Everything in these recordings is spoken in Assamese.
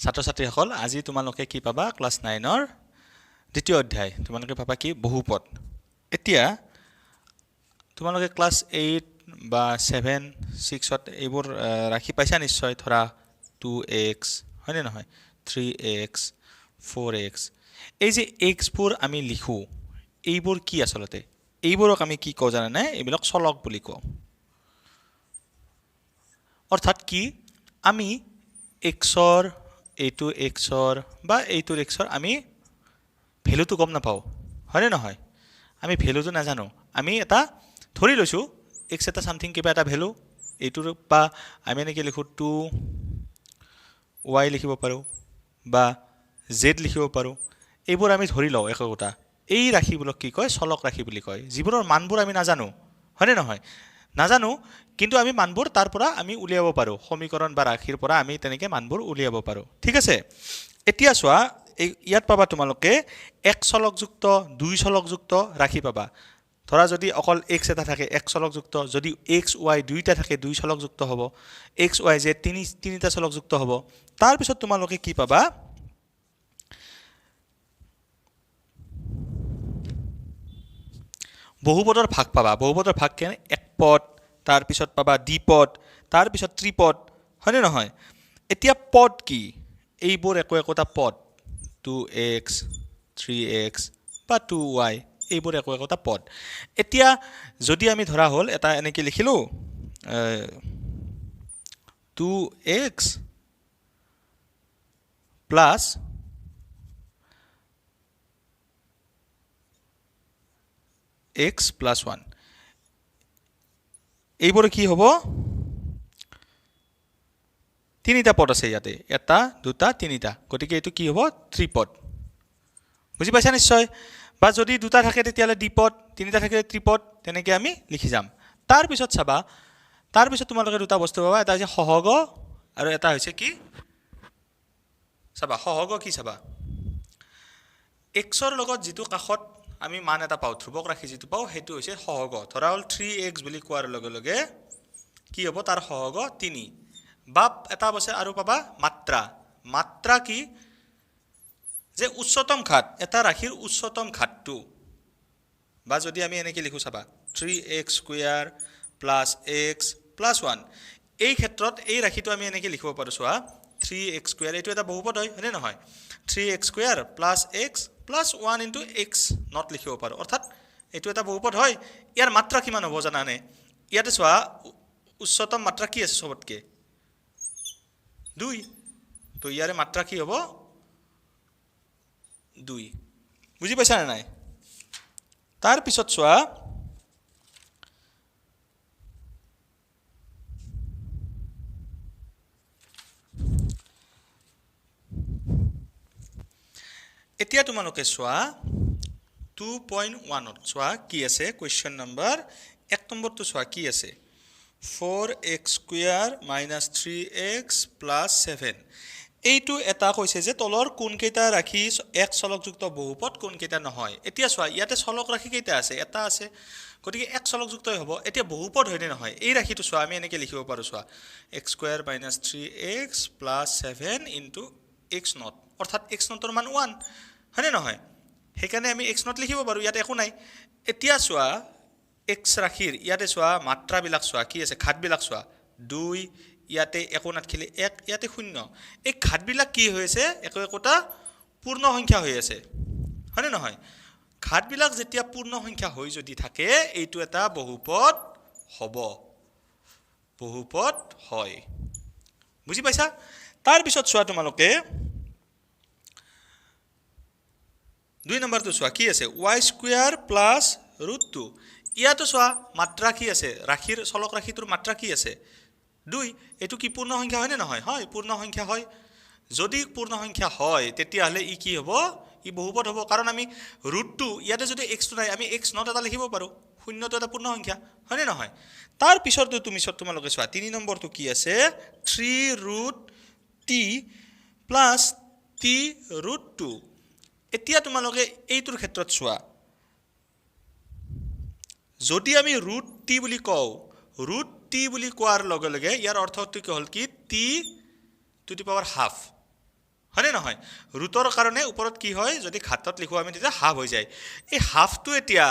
ছাত্ৰ ছাত্ৰীসকল, আজি তোমালোকে কি পাবা? ক্লাছ নাইনৰ দ্বিতীয় অধ্যায় তোমালোকে পাবা কি? বহুপদ। এতিয়া তোমালোকে ক্লাছ এইট বা ছেভেন ছিক্সত এইবোৰ ৰাখি পাইছা নিশ্চয়। ধৰা টু এক্স, হয়নে নহয়, থ্ৰী এক্স, ফ'ৰ এক্স, এই যে এক্সবোৰ আমি লিখোঁ, এইবোৰ কি আচলতে? এইবোৰক আমি কি কওঁ জানানে? এইবিলাক চলক বুলি কওঁ। অৰ্থাৎ কি, আমি এক্সৰ এইটো এক্সৰ বা এইটোৰ এক্সৰ আমি ভেলুটো গম নাপাওঁ, হয়নে নহয়? আমি ভেলুটো নাজানো। আমি এটা ধৰি লৈছোঁ এক্স এটা চামথিং কিবা এটা ভেলু এইটোৰ, বা আমি এনেকৈ লিখোঁ টু ৱাই লিখিব পাৰোঁ বা জেড লিখিব পাৰোঁ। এইবোৰ আমি ধৰি লওঁ একোটা। এই ৰাশিবোৰক কি কয়? চলক ৰাশি বুলি কয়, যিবোৰৰ মানবোৰ আমি নাজানো, হয়নে নহয়? নাজানো, কিন্তু আমি মানবোৰ তাৰ পৰা আমি উলিয়াব পাৰোঁ। সমীকৰণ বা ৰাশিৰ পৰা আমি তেনেকৈ মানবোৰ উলিয়াব পাৰোঁ। ঠিক আছে, এতিয়া চোৱা, এই ইয়াত পাবা তোমালোকে এক চলকযুক্ত, দুই চলকযুক্ত ৰাশি পাবা। ধৰা যদি অকল এক্স এটা থাকে এক চলকযুক্ত, যদি এক্স ৱাই দুইটা থাকে দুই চলকযুক্ত হ'ব, এক্স ৱাই জেড তিনিটা চলকযুক্ত হ'ব। তাৰপিছত তোমালোকে কি পাবা? বহুপদৰ ভাগ পাবা। বহুপদৰ ভাগ কেনে? এক পদ, তাৰপিছত পাবা দ্বিপদ, তাৰপিছত ত্ৰিপদ, হয়নে নহয়? এতিয়া পদ কি? এইবোৰ একো একোটা পদ, টু এক্স, থ্ৰী এক্স বা টু ৱাই, এইবোৰ একো একোটা পদ। এতিয়া যদি আমি ধৰা হ'ল এটা এনেকৈ লিখিলোঁ two x plus x plus one, এইবোৰ কি হ'ব? তিনিটা পদ আছে ইয়াতে, এটা দুটা তিনিটা, গতিকে এইটো কি হ'ব? ত্ৰিপদ। বুজি পাইছা নিশ্চয়? বা যদি দুটা থাকে তেতিয়াহ'লে দ্বিপদ, তিনিটা থাকিলে ত্ৰিপদ, তেনেকৈ আমি লিখি যাম। তাৰপিছত চাবা, তাৰপিছত তোমালোকে দুটা বস্তু পাবা, এটা হৈছে সহগ আৰু এটা হৈছে কি চাবা, সহগ কি চাবা, এক্সৰ লগত যিটো কাষত আমি মান এটা পাওঁ, ধ্ৰুৱক ৰাশি যিটো পাওঁ, সেইটো হৈছে সহগ। ধৰা হ'ল থ্ৰী এক্স বুলি কোৱাৰ লগে লগে কি হ'ব? তাৰ সহগ তিনি। বা এটা আছে আৰু পাবা মাত্ৰা। মাত্ৰা কি? যে উচ্চতম ঘাত, এটা ৰাশিৰ উচ্চতম ঘাতটো। বা যদি আমি এনেকৈ লিখোঁ চাবা, three x square plus x plus one, এই ক্ষেত্ৰত এই ৰাশিটো আমি এনেকৈ লিখিব পাৰোঁ। চোৱা, থ্ৰী এক্স স্কুৱেৰ, এইটো এটা বহুপদ হয়, হয়নে নহয়? Three x square plus x plus one into x not লিখিব পাৰোঁ, অৰ্থাৎ এইটো এটা বহুপদ হয়। ইয়াৰ মাত্ৰা কিমান হ'ব জানানে? ইয়াতে চোৱা, উচ্চতম মাত্ৰা কি আছে চবতকৈ? দুই। তো ইয়াৰে মাত্ৰা কি হ'ব? দুই। বুজি পাইছানে নাই? তাৰপিছত চোৱা, এতিয়া তোমালোকে চোৱা 2.1ত চোৱা কি আছে, কুৱেশ্যন নম্বৰ এক নম্বৰটো চোৱা কি আছে, four x square minus three x plus seven. এইটো এটা কৈছে যে তলৰ কোনকেইটা ৰাশি এক চলকযুক্ত বহুপদ, কোনকেইটা নহয়। এতিয়া চোৱা, ইয়াতে চলক ৰাশি কেইটা আছে? এটা আছে, গতিকে এক চলকযুক্তই হ'ব। এতিয়া বহুপদ হয়নে নহয় এই ৰাশিটো চোৱা, আমি এনেকৈ লিখিব পাৰোঁ। চোৱা, x square minus three x plus seven into x not, অৰ্থাৎ এক্স নটৰ মান ওৱান, হয়নে নহয়? সেইকাৰণে আমি এক্স not লিখিব পাৰোঁ, ইয়াত একো নাই। এতিয়া চোৱা, এক্স ৰাশিৰ ইয়াতে চোৱা মাত্ৰাবিলাক চোৱা কি আছে, ঘাতবিলাক চোৱা, দুই, ইয়াতে একো নাথাকিলে এক, ইয়াতে শূন্য। এই ঘাতবিলাক কি হৈ আছে? একো একোটা পূৰ্ণ সংখ্যা হৈ আছে, হয়নে নহয়? ঘাতবিলাক যেতিয়া পূৰ্ণ সংখ্যা হৈ যদি থাকে, এইটো এটা বহুপদ হ'ব, বহুপদ হয়। বুজি পাইছা? তাৰপিছত চোৱা তোমালোকে দুই নম্বৰটো চোৱা কি আছে, Y square plus root two. ইয়াতো চোৱা মাত্ৰা কি আছে, ৰাশিৰ চলক ৰাশিটোৰ মাত্ৰা কি আছে? দুই। এইটো কি পূৰ্ণ সংখ্যা হয়নে নহয়? হয়, পূৰ্ণ সংখ্যা হয়। যদি পূৰ্ণ সংখ্যা হয় তেতিয়াহ'লে ই কি হ'ব? ই বহুপদ হ'ব, কাৰণ আমি ৰুট টু, ইয়াতে যদি এক্সটো নাই আমি এক্স not এটা লিখিব পাৰোঁ, শূন্যটো এটা পূৰ্ণ সংখ্যা, হয়নে নহয়? তাৰ পিছৰটো তুমি তোমালোকে চোৱা তিনি নম্বৰটো কি আছে, three root T plus T root two. এতিয়া তোমালোকে এইটোৰ ক্ষেত্ৰত চোৱা, যদি আমি ৰুট টি বুলি কওঁ, ৰুট টি বুলি কোৱাৰ লগে লগে ইয়াৰ অৰ্থটো কি হ'ল কি, T to the power half. হয়নে নহয়? ৰুটৰ কাৰণে ওপৰত কি হয়, যদি ঘাতত লিখোঁ আমি তেতিয়া হাফ হৈ যায়। এই হাফটো এতিয়া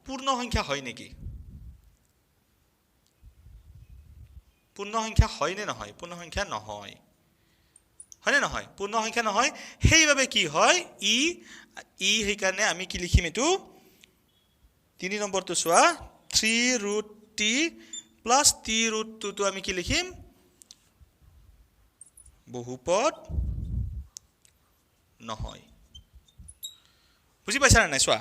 পূৰ্ণ সংখ্যা হয় নেকি? পূৰ্ণ সংখ্যা হয় নে নহয়? পূৰ্ণ সংখ্যা নহয়, হয়নে নহয়? পূৰ্ণ সংখ্যা নহয়। সেইবাবে কি হয়, ই ই সেইকাৰণে আমি কি লিখিম, এইটো 3 নম্বৰটো চোৱা, 3 root T plus T root টুটো আমি কি লিখিম, বহুপদ নহয়। বুজি পাইছা নে নাই? চোৱা,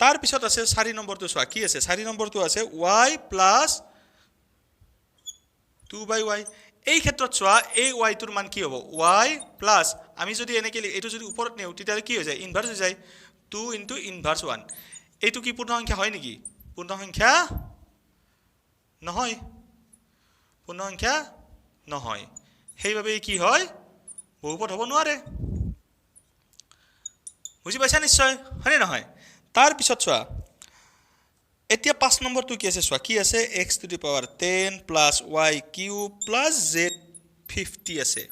তাৰপিছত আছে 4 নম্বৰটো চোৱা কি আছে। 4 নম্বৰটো আছে ৱাই প্লাছ 2 বাই ৱাই। এই ক্ষেত্ৰত চোৱা, এই ৱাইটোৰ মান কি হ'ব, ৱাই প্লাছ আমি যদি এনেকৈ এইটো যদি ওপৰত নিওঁ তেতিয়াহ'লে কি হৈ যায়, ইনভাৰ্চ হৈ যায়, 2 ইনটু ইনভাৰ্চ 1। এইটো কি পূৰ্ণ সংখ্যা হয় নেকি? পূৰ্ণ সংখ্যা নহয়, পূৰ্ণ সংখ্যা নহয়। সেইবাবে কি হয়, বহুপদ হ'ব নোৱাৰে। বুজি পাইছা নিশ্চয়, হয়নে নহয়? তাৰপিছত চোৱা, এতিয়া 5 নম্বৰটো কি আছে চোৱা, কি আছে, X to the power 10 plus Y cube plus Z 50 আছে।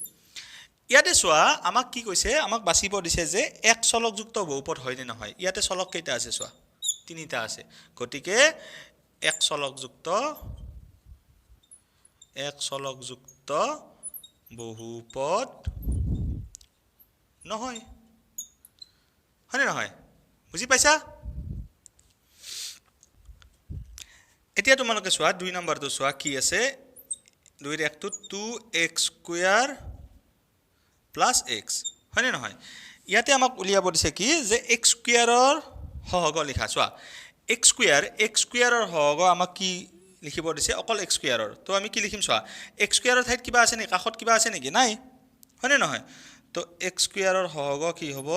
ইয়াতে চোৱা, আমাক কি কৈছে, আমাক বাচিব দিছে যে এক চলকযুক্ত বহুপদ হয় নে নহয়। ইয়াতে চলক কেইটা আছে চোৱা, 3টা আছে। গতিকে এক চলকযুক্ত বহুপদ নহয়, হয়নে নহয়? বুজি পাইছা? এতিয়া তোমালোকে চোৱা 2 নম্বৰটো চোৱা কি আছে, 2 1টো 2x square plus x, হয়নে নহয়? ইয়াতে আমাক উলিয়াব দিছে কি, যে এক্স স্কুৱেৰৰ সহগ লিখা। চোৱা, এক্স স্কুৱেৰৰ সহগ আমাক কি লিখিব দিছে, অকল এক্স স্কুৱেৰৰ। তো আমি কি লিখিম চোৱা, এক্স স্কুৱেৰৰ ঠাইত কিবা আছে নেকি, কাষত কিবা আছে নেকি? নাই, হয়নে নহয়? তো এক্স স্কুৱেৰৰ সহগ কি হ'ব,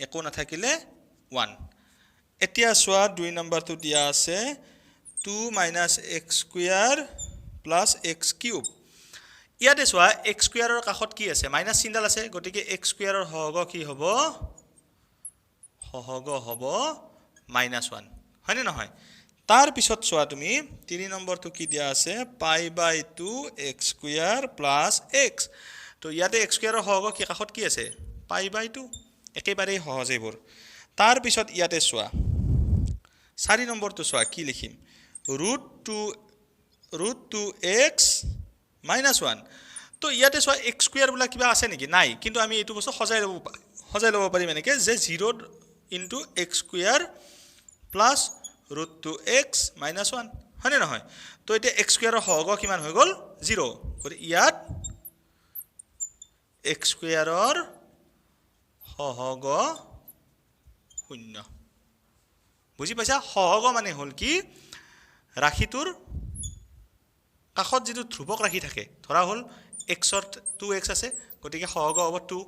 একো নাথাকিলে 1। এতিয়া চোৱা 2 নম্বৰটো দিয়া আছে 2 minus X square plus X cube. ইয়াতে চোৱা, এক্স স্কুৱেৰৰ কাষত কি আছে, মাইনাছ চিনডাল আছে। গতিকে এক্স স্কুৱেৰৰ সহগ কি হ'ব, সহগ হ'ব মাইনাছ 1, হয়নে নহয়? তাৰপিছত চোৱা তুমি 3 নম্বৰটো কি দিয়া আছে, pi by 2 X square plus X. তো ইয়াতে এক্স স্কুৱেৰৰ সহগ কি, কাষত কি আছে, পাই বাই 2। একেবাৰেই সহজ এইবোৰ। তাৰপিছত ইয়াতে চোৱা 4 নম্বৰটো চোৱা কি লিখিম, ৰুট 2 এক্স মাইনাছ 1। তো ইয়াতে চোৱা এক্স স্কুৱেৰ বোলা কিবা আছে নেকি? নাই, কিন্তু আমি এইটো বস্তু সজাই ল'ব পাৰিম এনেকৈ যে 0 into X square plus root 2 X minus 1, হয়নে নহয়? তো এতিয়া এক্স স্কুৱেৰৰ সহগ কিমান হৈ গ'ল, 0। গতিকে ইয়াত এক্স স্কুৱেৰৰ সহগ 0। বুজি পাইছা? সহগ মানে হ'ল কি, ৰাশিটোৰ কাষত যিটো ধ্ৰুৱক ৰাশি থাকে, ধৰা হ'ল এক্সৰ 2x আছে, গতিকে সহগ হ'ব 2।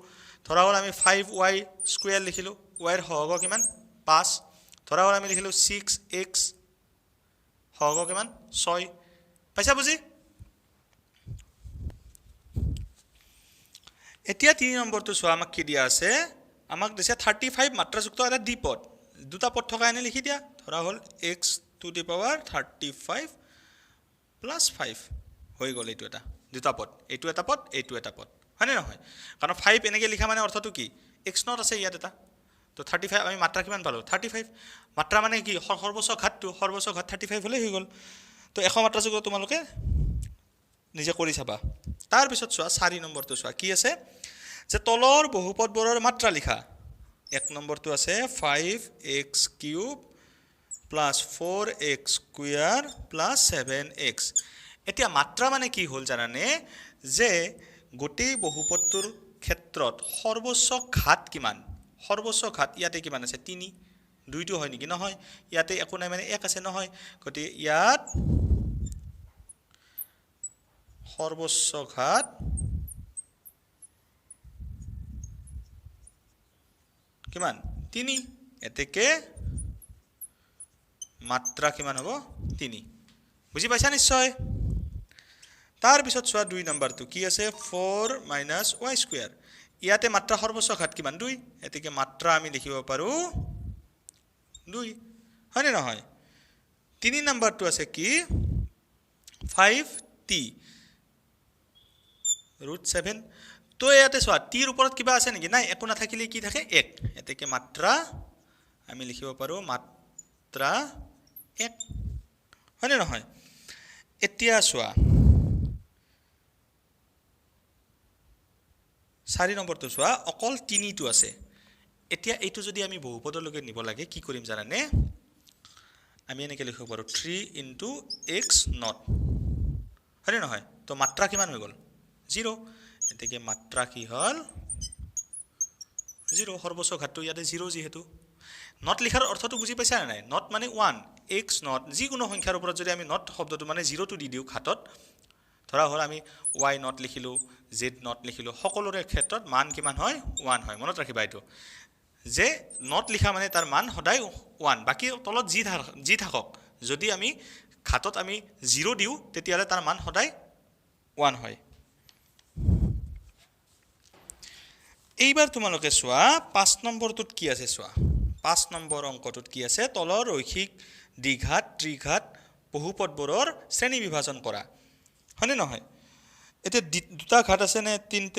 ধৰা হ'ল আমি 5y square লিখিলোঁ, ৱাইৰ সহগ কিমান, 5। ধৰা হ'ল আমি লিখিলোঁ 6x, সহগ কিমান, 6। পাইছা বুজি? এতিয়া 3 নম্বৰটো চোৱা, আমাক কি দিয়া আছে, আমাক দিছে 35 মাত্ৰাযুক্ত এটা দ্বিপদ, দুটা পদ থকা এনে লিখি দিয়া। ধৰা হ'ল X to the power 35 plus 5 হৈ গ'ল। এইটো এটা দুটা পদ, এইটো এটা পদ, এইটো এটা পদ, হয়নে নহয়? কাৰণ 5 এনেকৈ লিখা মানে অৰ্থটো কি, এক্স not আছে ইয়াত এটা। তো 35 আমি মাত্ৰা কিমান পালোঁ, 35। মাত্ৰা মানে কি, সৰ্বোচ্চ ঘাতটো, সৰ্বোচ্চ ঘাত 35 হ'লেই হৈ গ'ল। তো 100 মাত্ৰাযুক্ত তোমালোকে নিজে কৰি চাবা। তাৰপিছত চোৱা 4 নম্বৰটো চোৱা কি আছে, যে তলৰ বহুপদবোৰৰ মাত্ৰা লিখা। 1 নম্বৰটো আছে 5x cube plus 4x square plus 7x। এতিয়া মাত্ৰা মানে কি হ'ল জানানে, যে গোটেই বহুপদটোৰ ক্ষেত্ৰত সৰ্বোচ্চ ঘাত কিমান, সৰ্বোচ্চ ঘাত ইয়াতে কিমান আছে, 3। 2টো হয় নেকি? নহয়। ইয়াতে একো নাই মানে 1 আছে, নহয়। গতিকে ইয়াত সৰ্বোচ্চ ঘাত কিমান, 3। এতেকে মাত্ৰা কিমান হ'ব, 3। বুজি পাইছা নিশ্চয়? তাৰপিছত চোৱা 2 নম্বৰটো কি আছে, 4 মাইনাছ ৱাই স্কুৱেৰ। ইয়াতে মাত্ৰা সৰ্বোচ্চ ঘাত কিমান, 2। এতেকে মাত্ৰা আমি লিখিব পাৰোঁ 2, হয়নে নহয়? 3 নম্বৰটো আছে কি, 5t। Root seven. তো ইয়াতে চোৱা টিৰ ওপৰত কিবা আছে নেকি? নাই, একো নাথাকিলে কি থাকে? এক। এতেকে মাত্ৰা আমি লিখিব পাৰোঁ মাত্ৰা এক, হয়নে নহয়? এতিয়া চোৱা চাৰি নম্বৰটো চোৱা, অকল তিনিটো আছে। এতিয়া এইটো যদি আমি বহুপদলৈকে নিব লাগে কি কৰিম জানানে? আমি এনেকৈ লিখিব পাৰোঁ থ্ৰী ইনটু এক্স not, হয়নে নহয়? তো মাত্ৰা কিমান হৈ গ'ল? জিৰ'। এতেকে মাত্ৰা কি হ'ল? জিৰ'। সৰ্বোচ্চ ঘাতটো ইয়াতে জিৰ' যিহেতু। Not লিখাৰ অৰ্থটো বুজি পাইছা নে নাই? Not মানে ওৱান, এক্স not, যিকোনো সংখ্যাৰ ওপৰত যদি আমি not শব্দটো মানে জিৰ'টো দি দিওঁ ঘাতত, ধৰা হ'ল আমি why not লিখিলোঁ, জেড not লিখিলোঁ, সকলোৰে ক্ষেত্ৰত মান কিমান হয়? ওৱান হয়। মনত ৰাখিবা এইটো, যে not লিখা মানে তাৰ মান সদায় ওৱান, বাকী তলত যি থাকক যদি আমি ঘাতত আমি জিৰ' দিওঁ তেতিয়াহ'লে তাৰ মান সদায় ওৱান হয়। এইবাৰ তোমালোকে চোৱা পাঁচ নম্বৰটোত কি আছে চোৱা। পাঁচ নম্বৰ অংকটোত কি আছে? তলৰ ৰৈখিক দ্বিঘাত ত্ৰিঘাত বহুপদবোৰৰ শ্ৰেণী বিভাজন কৰা, হয়নে নহয়? এতিয়া দুটা ঘাত আছে নে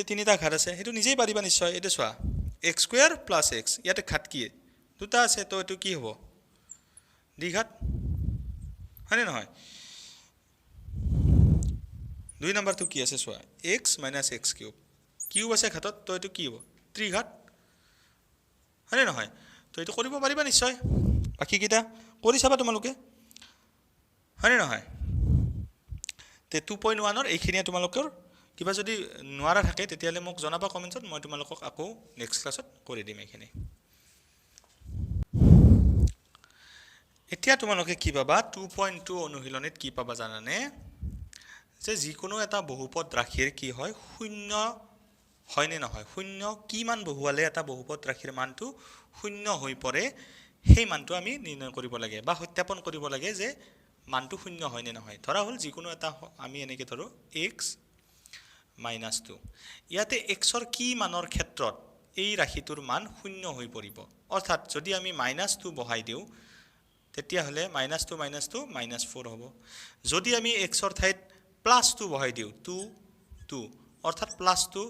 তিনিটা ঘাত আছে সেইটো নিজেই পাৰিবা নিশ্চয়। এতিয়া চোৱা এক্স স্কুৱেৰ প্লাছ এক্স, ইয়াতে ঘাত কি? দুটা আছে, তো এইটো কি হ'ব? দ্বিঘাত, হয়নে নহয়? দুই নম্বৰটো কি আছে চোৱা, x minus x cube, cube আছে ঘাতত, তো এইটো কি হ'ব? ত্ৰিঘাত, হয়নে নহয়? তো এইটো কৰিব পাৰিবা নিশ্চয়, বাকীকেইটা কৰি চাবা তোমালোকে, হয়নে নহয়? তে 2.1ৰ এইখিনিয়ে তোমালোকৰ কিবা যদি নোৱাৰা থাকে তেতিয়াহ'লে মোক জনাবা কমেণ্টছত, মই তোমালোকক আকৌ নেক্সট ক্লাছত কৰি দিম এইখিনি। এতিয়া তোমালোকে কি পাবা 2.2 অনুশীলনীত কি পাবা জানানে? যে যিকোনো এটা বহুপদ ৰাশিৰ কি হয় শূন্য হয়নে নহয়, শূন্য কিমান বহুৱালে এটা বহুপদ ৰাশিৰ মানটো শূন্য হৈ পৰে সেই মানটো আমি নিৰ্ণয় কৰিব লাগে বা সত্যাপন কৰিব লাগে যে মানটো শূন্য হয়নে নহয়। ধৰা হ'ল যিকোনো এটা আমি এনেকৈ ধৰোঁ এক্স মাইনাছ টু, ইয়াতে এক্সৰ কি মানৰ ক্ষেত্ৰত এই ৰাশিটোৰ মান শূন্য হৈ পৰিব, অৰ্থাৎ যদি আমি মাইনাছ টু বহাই দিওঁ তেতিয়াহ'লে minus two minus two minus four হ'ব। যদি আমি এক্সৰ ঠাইত প্লাছ টু বহাই দিওঁ টু টু, অৰ্থাৎ প্লাছ টু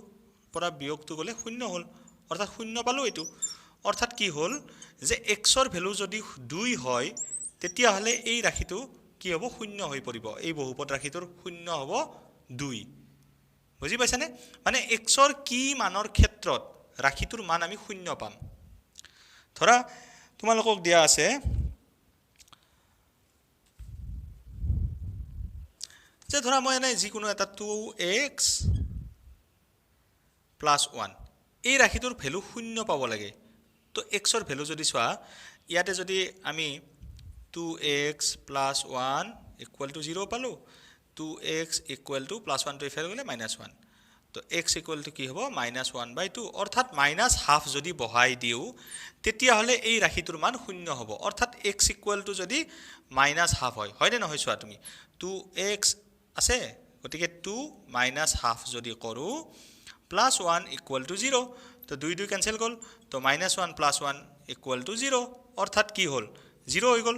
পৰা বিয়োগটো গ'লে শূন্য হ'ল, অৰ্থাৎ শূন্য পালোঁ এইটো। অৰ্থাৎ কি হ'ল যে এক্সৰ ভেলু যদি দুই হয় তেতিয়াহ'লে এই ৰাশিটো কি হ'ব? শূন্য হৈ পৰিব, এই বহুপদ ৰাশিটোৰ শূন্য হ'ব দুই। বুজি পাইছানে? মানে এক্সৰ কি মানৰ ক্ষেত্ৰত ৰাশিটোৰ মান আমি শূন্য পাম। ধৰা তোমালোকক দিয়া আছে যে ধৰা মই এনে যিকোনো এটা টু এক্স প্লাছ ওৱান, এই ৰাশিটোৰ ভেলু শূন্য পাব লাগে। তো এক্সৰ ভেলু যদি চোৱা ইয়াতে যদি আমি two x plus one equal to zero' পালোঁ, two x equal to plus ওৱানটো ইফালে গ'লে মাইনাছ ওৱান, তো এক্স ইকুৱেল টু কি হ'ব? মাইনাছ ওৱান বাই টু, অৰ্থাৎ মাইনাছ হাফ যদি বহাই দিওঁ তেতিয়াহ'লে এই ৰাশিটোৰ মান শূন্য হ'ব। অৰ্থাৎ এক্স ইকুৱেল টু যদি মাইনাছ হাফ হয়, হয়নে নহয় চোৱা তুমি, টু এক্স আছে গতিকে টু মাইনাছ হাফ যদি কৰোঁ plus one equal to zero', তো দুই দুই কেঞ্চেল গ'ল, তো minus one plus one equal to zero', অৰ্থাৎ কি হ'ল? জিৰ' হৈ গ'ল।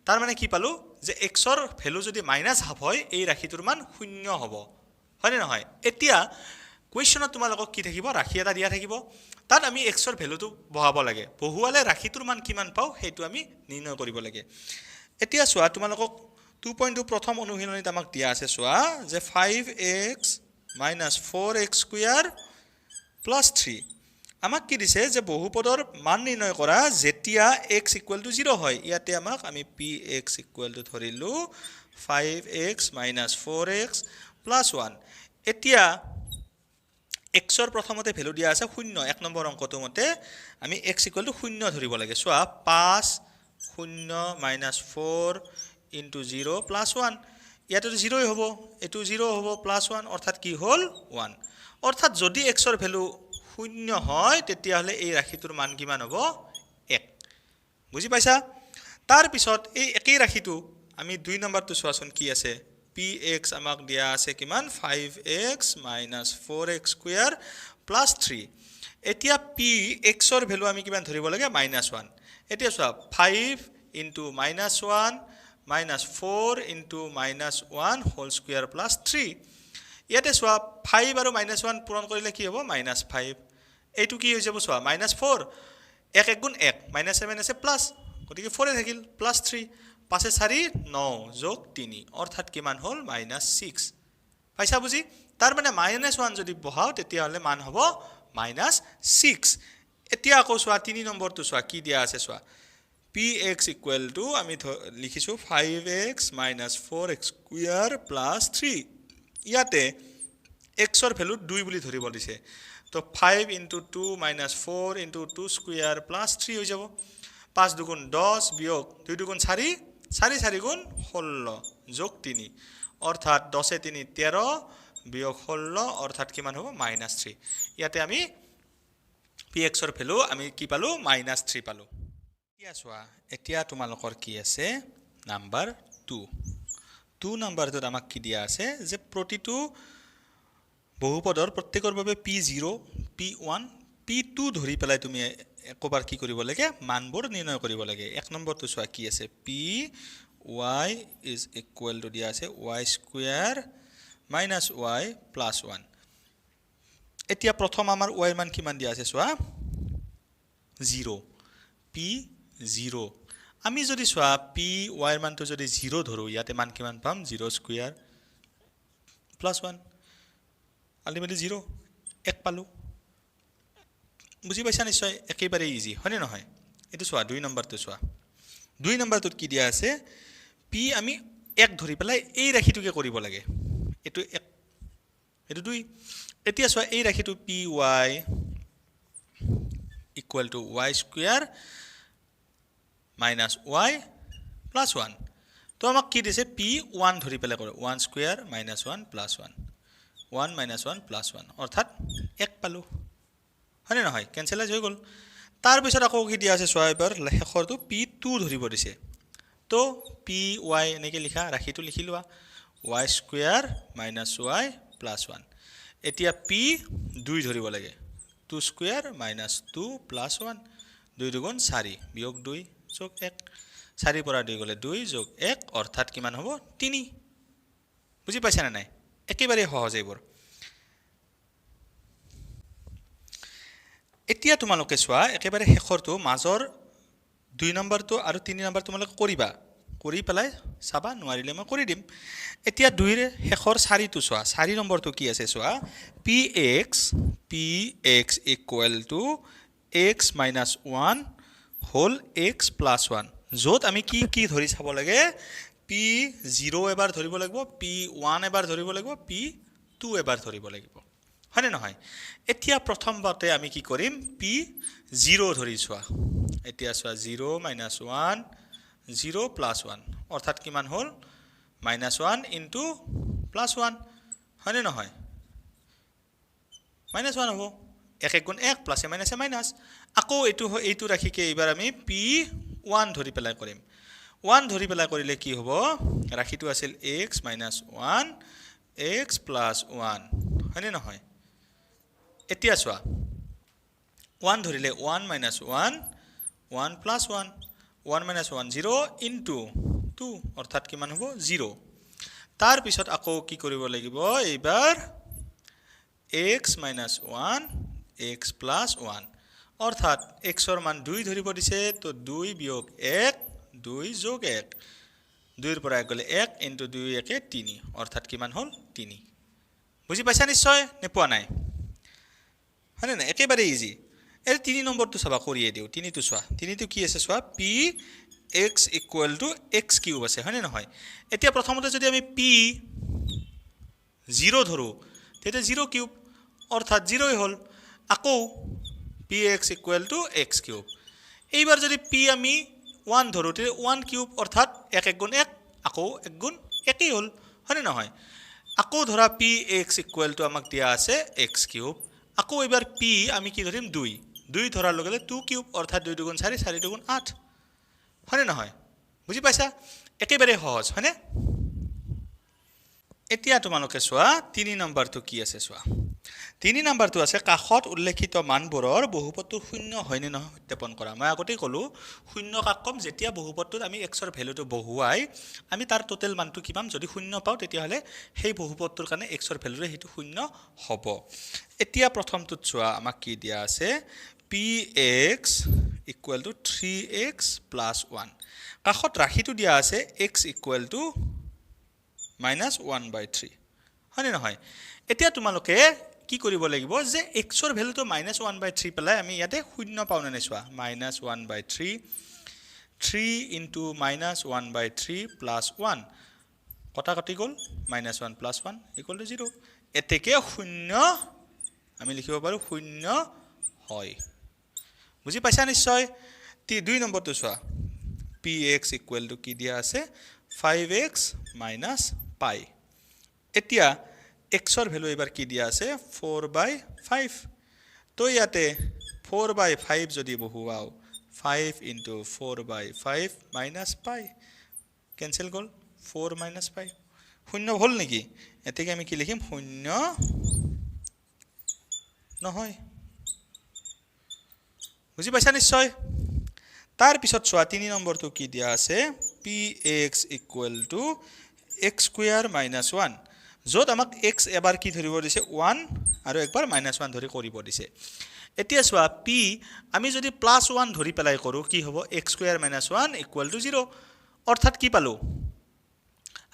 তাৰ মানে কি পালোঁ যে এক্সৰ ভেলু যদি মাইনাছ হাফ হয় এই ৰাশিটোৰ মান শূন্য হ'ব, হয়নে নহয়? এতিয়া কুৱেশ্যনত তোমালোকক কি থাকিব? ৰাশি এটা দিয়া থাকিব, তাত আমি এক্সৰ ভেলুটো বহাব লাগে, বহুৱালে ৰাশিটোৰ মান কিমান পাওঁ সেইটো আমি নিৰ্ণয় কৰিব লাগে। এতিয়া চোৱা তোমালোকক 2.2 প্ৰথম অনুশীলনীত আমাক দিয়া আছে চোৱা যে five x minus four x square plus three, আমাক কি দিছে যে বহুপদৰ মান নিৰ্ণয় কৰা যেতিয়া এক্স ইকুৱেল টু জিৰ' হয়। ইয়াতে আমাক আমি পি এক্স ইকুৱেল টু ধৰিলোঁ five x minus four x plus one. এতিয়া এক্সৰ প্ৰথমতে ভেলু দিয়া আছে শূন্য, এক নম্বৰ অংকটোৰ মতে আমি এক্স ইকুৱেল টু শূন্য ধৰিব লাগে। চোৱা পাঁচ শূন্য minus four into zero' plus one, ইয়াতেতো জিৰ'ই হ'ব, এইটো জিৰ' হ'ব প্লাছ ওৱান, অৰ্থাৎ কি হ'ল? ওৱান। অৰ্থাৎ যদি এক্সৰ ভেলু শূন্য হয় তেতিয়াহ'লে এই ৰাশিটোৰ মান কিমান হ'ব? এক। বুজি পাইছা? তাৰপিছত এই একেই ৰাশিটো আমি দুই নম্বৰটো চোৱাচোন কি আছে, পি এক্স আমাক দিয়া আছে কিমান? Five x minus four x square plus three. এতিয়া পি এক্সৰ ভেলু আমি কিমান ধৰিব লাগে? Minus one. এতিয়া চোৱা five into minus one minus four into minus one whole square plus three, ইয়াতে চোৱা 5 আৰু মাইনাছ 1 পূৰণ কৰিলে কি হ'ব মাইনাছ 5 এইটো কি হৈ যাব চোৱা মাইনাছ 4 1 1 গুণ 1 মাইনাছ 7 আছে প্লাছ গতিকে 4 এ থাকিল প্লাছ 3 5 4 9 যোগ 3 অৰ্থাৎ কিমান হ'ল মাইনাছ 6 পাইছা বুজি তাৰ মানে মাইনাছ 1 যদি বহাও তেতিয়াহ'লে মান হ'ব মাইনাছ 6 এতিয়া আকৌ চোৱা 3 নম্বৰটো চোৱা কি দিয়া আছে চোৱা পি এক্স ইকুৱেল টু আমি লিখিছোঁ 5x minus 4x square plus 3 ইয়াতে এক্সৰ ভেলু 2 বুলি ধৰিব দিছে তো 5 into 2 minus 4 into 2 square plus 3 হৈ যাব 5 দুগুণ 10 বিয়োগ 2 দুগুণ 4 4 4 গুণ 16 যোগ 3 অৰ্থাৎ 10 3 13 বিয়োগ 16 অৰ্থাৎ কিমান হ'ব মাইনাছ 3 ইয়াতে আমি পি এক্সৰ ভেলু আমি কি পালোঁ মাইনাছ 3 পালোঁ এতিয়া চোৱা এতিয়া তোমালোকৰ কি আছে নাম্বাৰ 2 2 নাম্বাৰটোত আমাক কি দিয়া আছে যে প্ৰতিটো বহুপদৰ প্ৰত্যেকৰ বাবে পি 0 পি 1 পি 2 ধৰি পেলাই তুমি একবাৰ কি কৰিব লাগে মানবোৰ নিৰ্ণয় কৰিব লাগে এক নম্বৰটো চোৱা কি আছে P Y is equal to দিয়া আছে Y square minus Y plus 1 এতিয়া প্ৰথম আমাৰ ৱাইৰ মান কিমান দিয়া আছে চোৱা 0 পি 0 আমি যদি চোৱা পি ৱাইৰ মানটো যদি 0 ধৰোঁ ইয়াতে মান কিমান পাম 0 স্কুয়াৰ প্লাছ 1 আল্টিমেটলি 0 এক পালোঁ বুজি পাইছা নিশ্চয় একেবাৰে ইজি হয়নে নহয় এইটো চোৱা দুই নম্বৰটো চোৱা দুই নম্বৰটোত কি দিয়া আছে পি আমি এক ধৰি পেলাই এই ৰাশিটোকে কৰিব লাগে এইটো এক এইটো দুই এতিয়া চোৱা এই ৰাশিটো P Y equal to Y square minus Y plus 1 তো আমাক কি দিছে পি 1 ধৰি পেলাই কৰে 1 square minus 1 plus 1 1 minus 1 plus 1 অৰ্থাৎ এক পালোঁ হয়নে নহয় কেঞ্চেলাইজ হৈ গ'ল তাৰপিছত আকৌ কি দিয়া আছে চোৱা এবাৰ শেষৰটো পি 2 ধৰিব দিছে তো পি ৱাই এনেকৈ লিখা ৰাশিটো লিখি লোৱা Y square minus Y plus 1 এতিয়া পি 2 ধৰিব লাগে 2 স্কুয়াৰ মাইনাছ 2 প্লাছ 1 2 দুগুণ 4 বিয়োগ 2 যোগ 1 4 পৰা 2 গ'লে 2 যোগ 1 অৰ্থাৎ কিমান হ'ব 3 বুজি পাইছানে নাই একেবাৰে সহজ এইবোৰ এতিয়া তোমালোকে চোৱা একেবাৰে শেষৰটো মাজৰ 2 নম্বৰটো আৰু 3 নম্বৰ তোমালোকে কৰিবা কৰি পেলাই চাবা নোৱাৰিলে মই কৰি দিম এতিয়া 2ৰ শেষৰ 4টো চোৱা 4 নম্বৰটো কি আছে চোৱা P X equal to X minus 1 whole X plus 1 য'ত আমি কি কি ধৰি চাব লাগে পি 0 এবাৰ ধৰিব লাগিব পি 1 এবাৰ ধৰিব লাগিব পি 2 এবাৰ ধৰিব লাগিব হয়নে নহয় এতিয়া প্ৰথমবাৰতে আমি কি কৰিম পি 0 ধৰি চোৱা এতিয়া চোৱা 0 মাইনাছ 1 0 প্লাছ 1 অৰ্থাৎ কিমান হ'ল মাইনাছ 1 ইনটু প্লাছ 1 হয়নে নহয় মাইনাছ 1 হ'ব 1 1 গুণ 1 প্লাছে মাইনাছে মাইনাছ আকৌ এইটো ৰাখিকে এইবাৰ আমি পি 1 ধৰি পেলাই কৰিম 1 ধৰি পেলাই কৰিলে কি হ'ব ৰাশিটো আছিল x minus 1 x plus 1 হয়নে নহয় এতিয়া চোৱা 1 ধৰিলে 1 minus 1 1 plus 1 1 minus 1 0 into 2 অৰ্থাৎ কিমান হ'ব 0 তাৰ পিছত আকৌ কি কৰিব লাগিব এইবাৰ x minus 1 x plus 1 অৰ্থাৎ x ৰ মান 2 ধৰিব দিছে তো 2 বিয়োগ 1 2 যোগ 1 2 ৰ পৰা 1 গ'লে 1 ইনটু 2 1 3 অৰ্থাৎ কিমান হ'ল 3 বুজি পাইছা নিশ্চয় নে পোৱা নাই হয়নে নাই একেবাৰে ইজি এই 3 নম্বৰটো চাবা কৰিয়ে দিওঁ 3টো চোৱা 3টো কি আছে চোৱা P X equal to X cube আছে হয়নে নহয় এতিয়া প্ৰথমতে যদি আমি পি 0 ধৰোঁ তেতিয়া 0 কিউব অৰ্থাৎ 0 হ'ল আকৌ P X equal to X cube এইবাৰ যদি পি আমি 1 ধৰোঁ তেতিয়া 1 কিউব অৰ্থাৎ 1 1 গুণ 1 আকৌ 1 গুণ 1 হ'ল হয়নে নহয় আকৌ ধৰা পি এক্স ইকুৱেল টু আমাক দিয়া আছে এক্স কিউব আকৌ এইবাৰ পি আমি কি ধৰিম 2 2 ধৰাৰ লগে লগে 2 কিউব অৰ্থাৎ 2 দুগুণ 4 4 দুগুণ 8 হয়নে নহয় বুজি পাইছা একেবাৰে সহজ হয়নে এতিয়া তোমালোকে চোৱা তিনি নম্বৰটো কি আছে চোৱা। তিনি নম্বৰটো আছে কাষত উল্লেখিত মানবোৰৰ বহুপদটোৰ শূন্য হয়নে নহয় সত্যাপন কৰা। মই আগতেই ক'লোঁ শূন্য কাক ক'ম, যেতিয়া বহুপদটোত আমি এক্সৰ ভেলুটো বহুৱাই আমি তাৰ টোটেল মানটো কি পাম, যদি শূন্য পাওঁ তেতিয়াহ'লে সেই বহুপদটোৰ কাৰণে এক্সৰ ভেলুৰে সেইটো শূন্য হ'ব। এতিয়া প্ৰথমটোত চোৱা আমাক কি দিয়া আছে, P X equal to three X plus one, কাষত ৰাশিটো দিয়া আছে X equal to minus one by three, হয়নে নহয়? এতিয়া তোমালোকে কি কৰিব লাগিব যে এক্সৰ ভেলুটো মাইনাছ ওৱান বাই থ্ৰী পেলাই আমি ইয়াতে শূন্য পাওঁ নে নাই চোৱা, minus one by three, three into minus one by three plus one, কটা কাটি গ'ল, minus one plus one equal to zero'. এতেকে শূন্য আমি লিখিব পাৰোঁ শূন্য হয়। বুজি পাইছা নিশ্চয়? দুই নম্বৰটো চোৱা, পি এক্স ইকুৱেল টু কি দিয়া আছে, ফাইভ এক্স মাইনাছ পাই। এতিয়া এক্সৰ ভেলু এইবাৰ কি দিয়া আছে, ফ'ৰ বাই ফাইভ। তো ইয়াতে ফ'ৰ বাই ফাইভ যদি বহুৱাওঁ, five into four by five minus pi, cancel গ'ল, ফ'ৰ মাইনাছ পাই, শূন্য হ'ল নেকি? এতেকে আমি কি লিখিম, শূন্য নহয়। বুজি পাইছা নিশ্চয়? তাৰপিছত চোৱা তিনি নম্বৰটো কি দিয়া আছে, P X equal to X square minus one, য'ত আমাক এক্স এবাৰ কি ধৰিব দিছে, ওৱান আৰু একবাৰ মাইনাছ ওৱান ধৰি কৰিব দিছে। এতিয়া চোৱা পি আমি যদি প্লাছ ওৱান ধৰি পেলাই কৰোঁ কি হ'ব, X square minus one equal to zero', অৰ্থাৎ কি পালোঁ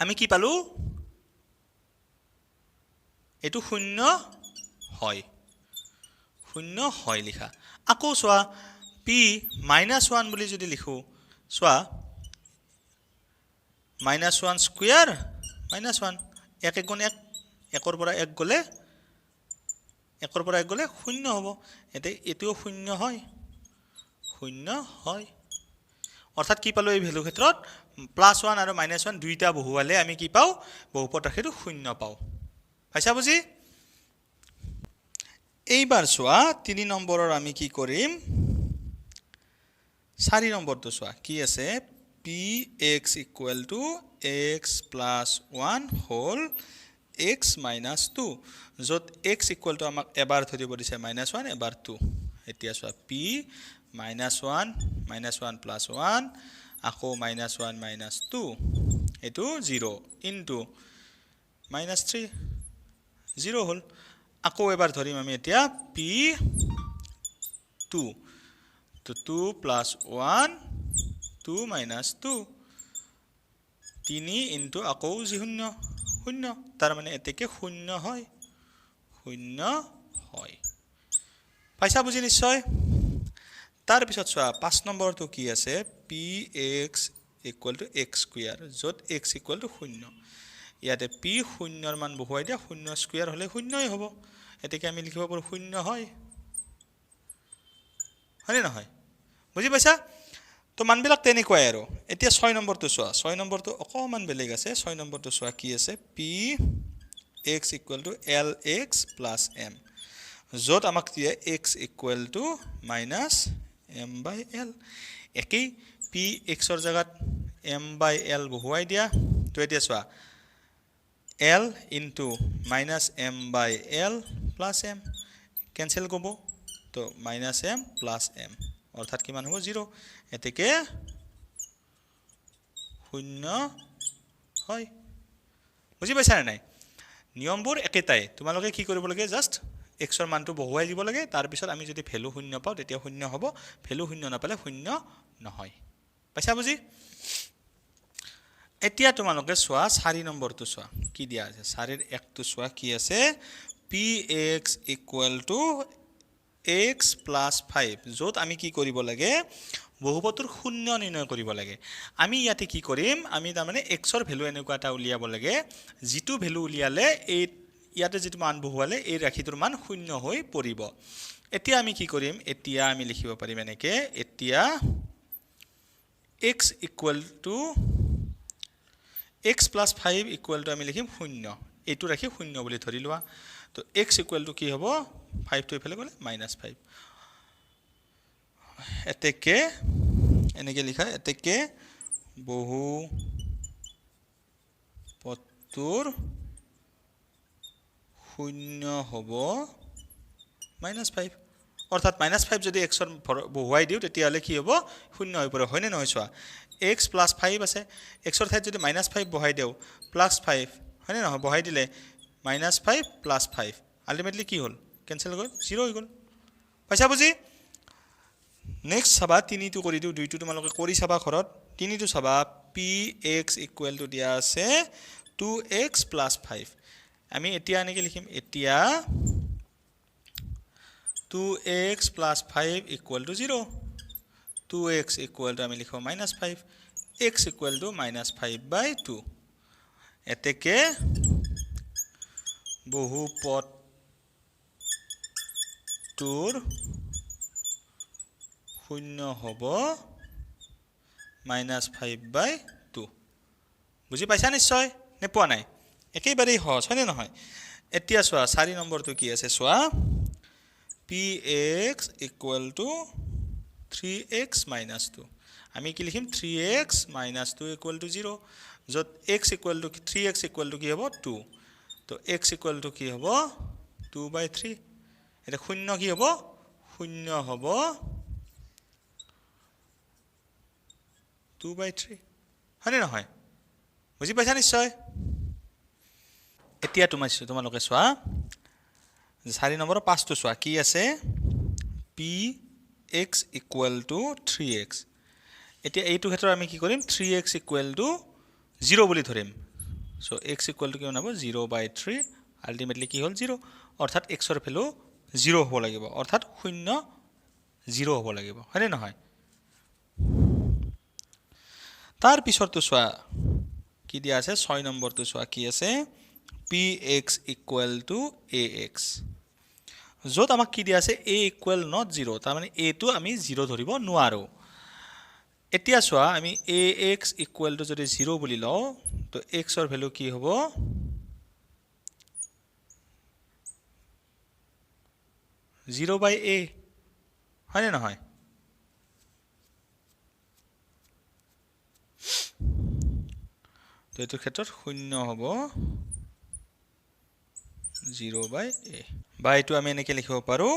আমি, কি পালোঁ, এইটো শূন্য হয়, শূন্য হয় লিখা। আকৌ চোৱা পি মাইনাছ ওৱান বুলি যদি লিখোঁ, চোৱা minus one square minus one, এক এক গুণ এক, একৰ পৰা এক গ'লে, একৰ পৰা এক গ'লে শূন্য হ'ব, এতিয়া এইটোও শূন্য হয়, শূন্য হয়। অৰ্থাৎ কি পালোঁ এই ভেলু ক্ষেত্ৰত, প্লাছ ওৱান আৰু মাইনাছ ওৱান দুইটা বহুৱালে আমি কি পাওঁ, বহুপদ ৰাশিটো শূন্য পাওঁ। পাইছা বুজি? এইবাৰ চোৱা তিনি নম্বৰৰ আমি কি কৰিম, চাৰি নম্বৰটো চোৱা কি আছে, P X equal to X plus one whole X minus two, য'ত এক্স ইকুৱেল টু আমাক এবাৰ ধৰিব দিছে মাইনাছ ওৱান, এবাৰ টু। এতিয়া চোৱা P minus one minus one plus one, আকৌ মাইনাছ ওৱান মাইনাছ টু, এইটো zero' into minus three, zero' হ'ল। আকৌ এবাৰ ধৰিম আমি এতিয়া পি টু, তো two plus one two minus two, তিনি ইনটু আকৌ যি শূন্য শূন্য, তাৰমানে এতেকে শূন্য হয়, শূন্য হয়। পাইছা বুজি নিশ্চয়? তাৰপিছত চোৱা পাঁচ নম্বৰটো কি আছে, P X equal to X square, য'ত এক্স ইকুৱেল টু শূন্য। ইয়াতে পি শূন্যৰ মান বহুৱাই দিয়া, শূন্য স্কুৱেৰ হ'লে শূন্যই হ'ব, এতেকে আমি লিখিব পাৰোঁ শূন্য হয়, হয়নে নহয়? বুজি পাইছা? তো মানবিলাক তেনেকুৱাই আৰু। এতিয়া ছয় নম্বৰটো চোৱা, ছয় নম্বৰটো অকণমান বেলেগ আছে। ছয় নম্বৰটো চোৱা কি আছে, P X equal to L X plus M, য'ত আমাক দিয়ে X equal to minus M by L. একেই পি এক্সৰ জেগাত এম বাই এল বহুৱাই দিয়া। তো এতিয়া চোৱা L into minus M by L plus M cancel কৰিব, তো মাইনাছ এম প্লাছ এম, অৰ্থাৎ কিমান হ'ব, জিৰ'। এতেকে শূন্য হয়। বুজি পাইছানে নাই? নিয়মবোৰ একেটাই, তোমালোকে কি কৰিব লাগে, জাষ্ট এক্সৰ মানটো বহুৱাই দিব লাগে, তাৰপিছত আমি যদি ভেলু শূন্য পাওঁ তেতিয়া শূন্য হ'ব, ভেলু শূন্য নাপালে শূন্য নহয়। পাইছা বুজি? এতিয়া তোমালোকে চোৱা চাৰি নম্বৰটো চোৱা কি দিয়া আছে, চাৰিৰ একটো চোৱা কি আছে, P X equal to X plus five, য'ত আমি কি কৰিব লাগে, বহুপদটোৰ শূন্য নিৰ্ণয় কৰিব লাগে। আমি ইয়াতে কি কৰিম, আমি তাৰমানে এক্সৰ ভেলু এনেকুৱা এটা উলিয়াব লাগে যিটো ভেলু উলিয়ালে এই ইয়াতে যিটো মান বহুৱালে এই ৰাশিটোৰ মান শূন্য হৈ পৰিব। এতিয়া আমি কি কৰিম, এতিয়া আমি লিখিব পাৰিম এনেকৈ, এতিয়া X equal to X plus five equal to আমি লিখিম শূন্য, এইটো ৰাখি শূন্য বুলি ধৰি লোৱা। তো এক্স ইকুৱেল টু কি হ'ব, ফাইভটো এইফালে গ'লে মাইনাছ ফাইভ। এতেকে এনেকৈ লিখা, এতেকে বহুপদটোৰ শূন্য হ'ব মাইনাছ ফাইভ। অৰ্থাৎ মাইনাছ ফাইভ যদি এক্সৰ বহুৱাই দিওঁ তেতিয়াহ'লে কি হ'ব? শূন্য হৈ পৰে, হয়নে নহয় চোৱা। এক্স প্লাছ ফাইভ আছে, এক্সৰ ঠাইত যদি মাইনাছ ফাইভ বহাই দিওঁ প্লাছ ফাইভ, হয়নে নহয়? বহাই দিলে minus five plus five, ultimately কি হ'ল? কেঞ্চেল গ'ল, জিৰ' হৈ গ'ল। পাইছা বুজি? নেক্সট চাবা, তিনিটো কৰি দিওঁ, দুইটো তোমালোকে কৰি চাবা ঘৰত। তিনিটো চাবা, পি এক্স ইকুৱেল টু দিয়া আছে টু এক্স প্লাছ ফাইভ। আমি এতিয়া এনেকৈ লিখিম, এতিয়া two x plus five equal to zero', two x equal to আমি লিখিব minus five, x equal to minus five by two. এতেকে বহুপদটোৰ শূন্য হ'ব মাইনাছ ফাইভ বাই টু। বুজি পাইছা নিশ্চয় নে পোৱা নাই? একেবাৰেই সহজ, হয়নে নহয়? এতিয়া চোৱা চাৰি নম্বৰটো কি আছে চোৱা, p x equal to three x minus two. আমি কি লিখিম? Three x minus two equal to zero', য'ত x equal to three x equal to কি হ'ব? টু। তো এক্স ইকুৱেল টু কি হ'ব? Two by three. এতিয়া শূন্য কি হ'ব? শূন্য হ'ব টু বাই থ্ৰী, হয়নে নহয়? বুজি পাইছা নিশ্চয়? এতিয়া তোমালোকে চোৱা চাৰি নম্বৰৰ পাঁচটো চোৱা কি আছে, p x equal to three x. এতিয়া এইটো ক্ষেত্ৰত আমি কি কৰিম? Three x equal to zero' বুলি ধৰিম। চ' এক্স ইকুৱেল টু কিমান হ'ব? জিৰ' বাই থ্ৰী। আল্টিমেটলি কি হ'ল? জিৰ'। অৰ্থাৎ এক্সৰ ভেলু জিৰ' হ'ব লাগিব, অৰ্থাৎ শূন্য জিৰ' হ'ব লাগিব, হয়নে নহয়? তাৰ পিছৰটো চোৱা কি দিয়া আছে, ছয় নম্বৰটো চোৱা কি আছে, p x equal to a x, য'ত আমাক কি দিয়া আছে? এ ইকুৱেল not zero', তাৰমানে এটো আমি জিৰ' ধৰিব নোৱাৰোঁ। এতিয়া চোৱা আমি এ এক্স ইকুৱেল টু যদি জিৰ' বুলি লওঁ, তো এক্সৰ ভেলু কি হ'ব? জিৰ' বাই এ, হয়নে নহয়? তো এইটো ক্ষেত্ৰত শূন্য হ'ব জিৰ' বাই এ, বা এইটো আমি এনেকৈ লিখিব পাৰোঁ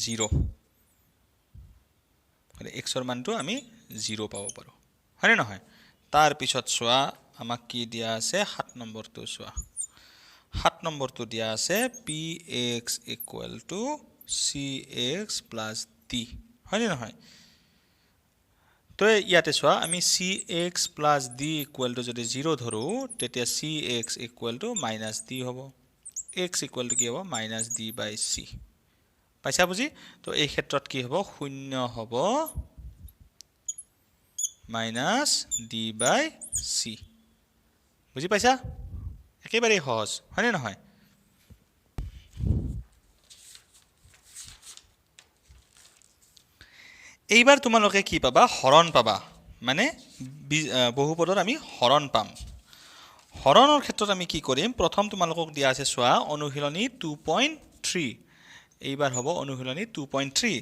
জিৰ'। এক্সৰ মানটো আমি জিৰ' পাব পাৰোঁ, হয়নে নহয়? তাৰপিছত চোৱা আমাক কি দিয়া আছে, সাত নম্বৰটো চোৱা, সাত নম্বৰটো দিয়া আছে p x equal to c x plus d, হয়নে নহয়? তো ইয়াতে চোৱা আমি c x plus d equal to যদি জিৰ' ধৰোঁ, তেতিয়া c x equal to minus d হ'ব, এক্স ইকুৱেল টু কি হ'ব? মাইনাছ ডি বাই চি। পাইছা বুজি? তো এই ক্ষেত্ৰত কি হ'ব? শূন্য হ'ব মাইনাছ ডি বাই চি। বুজি পাইছা? একেবাৰেই সহজ, হয়নে নহয়? এইবাৰ তোমালোকে কি পাবা? হৰণ পাবা, মানে বহুপদত আমি হৰণ পাম। হৰণৰ ক্ষেত্ৰত আমি কি কৰিম? প্ৰথম তোমালোকক দিয়া আছে চোৱা অনুশীলনী 2.3, এইবাৰ হ'ব অনুশীলনী 2.3,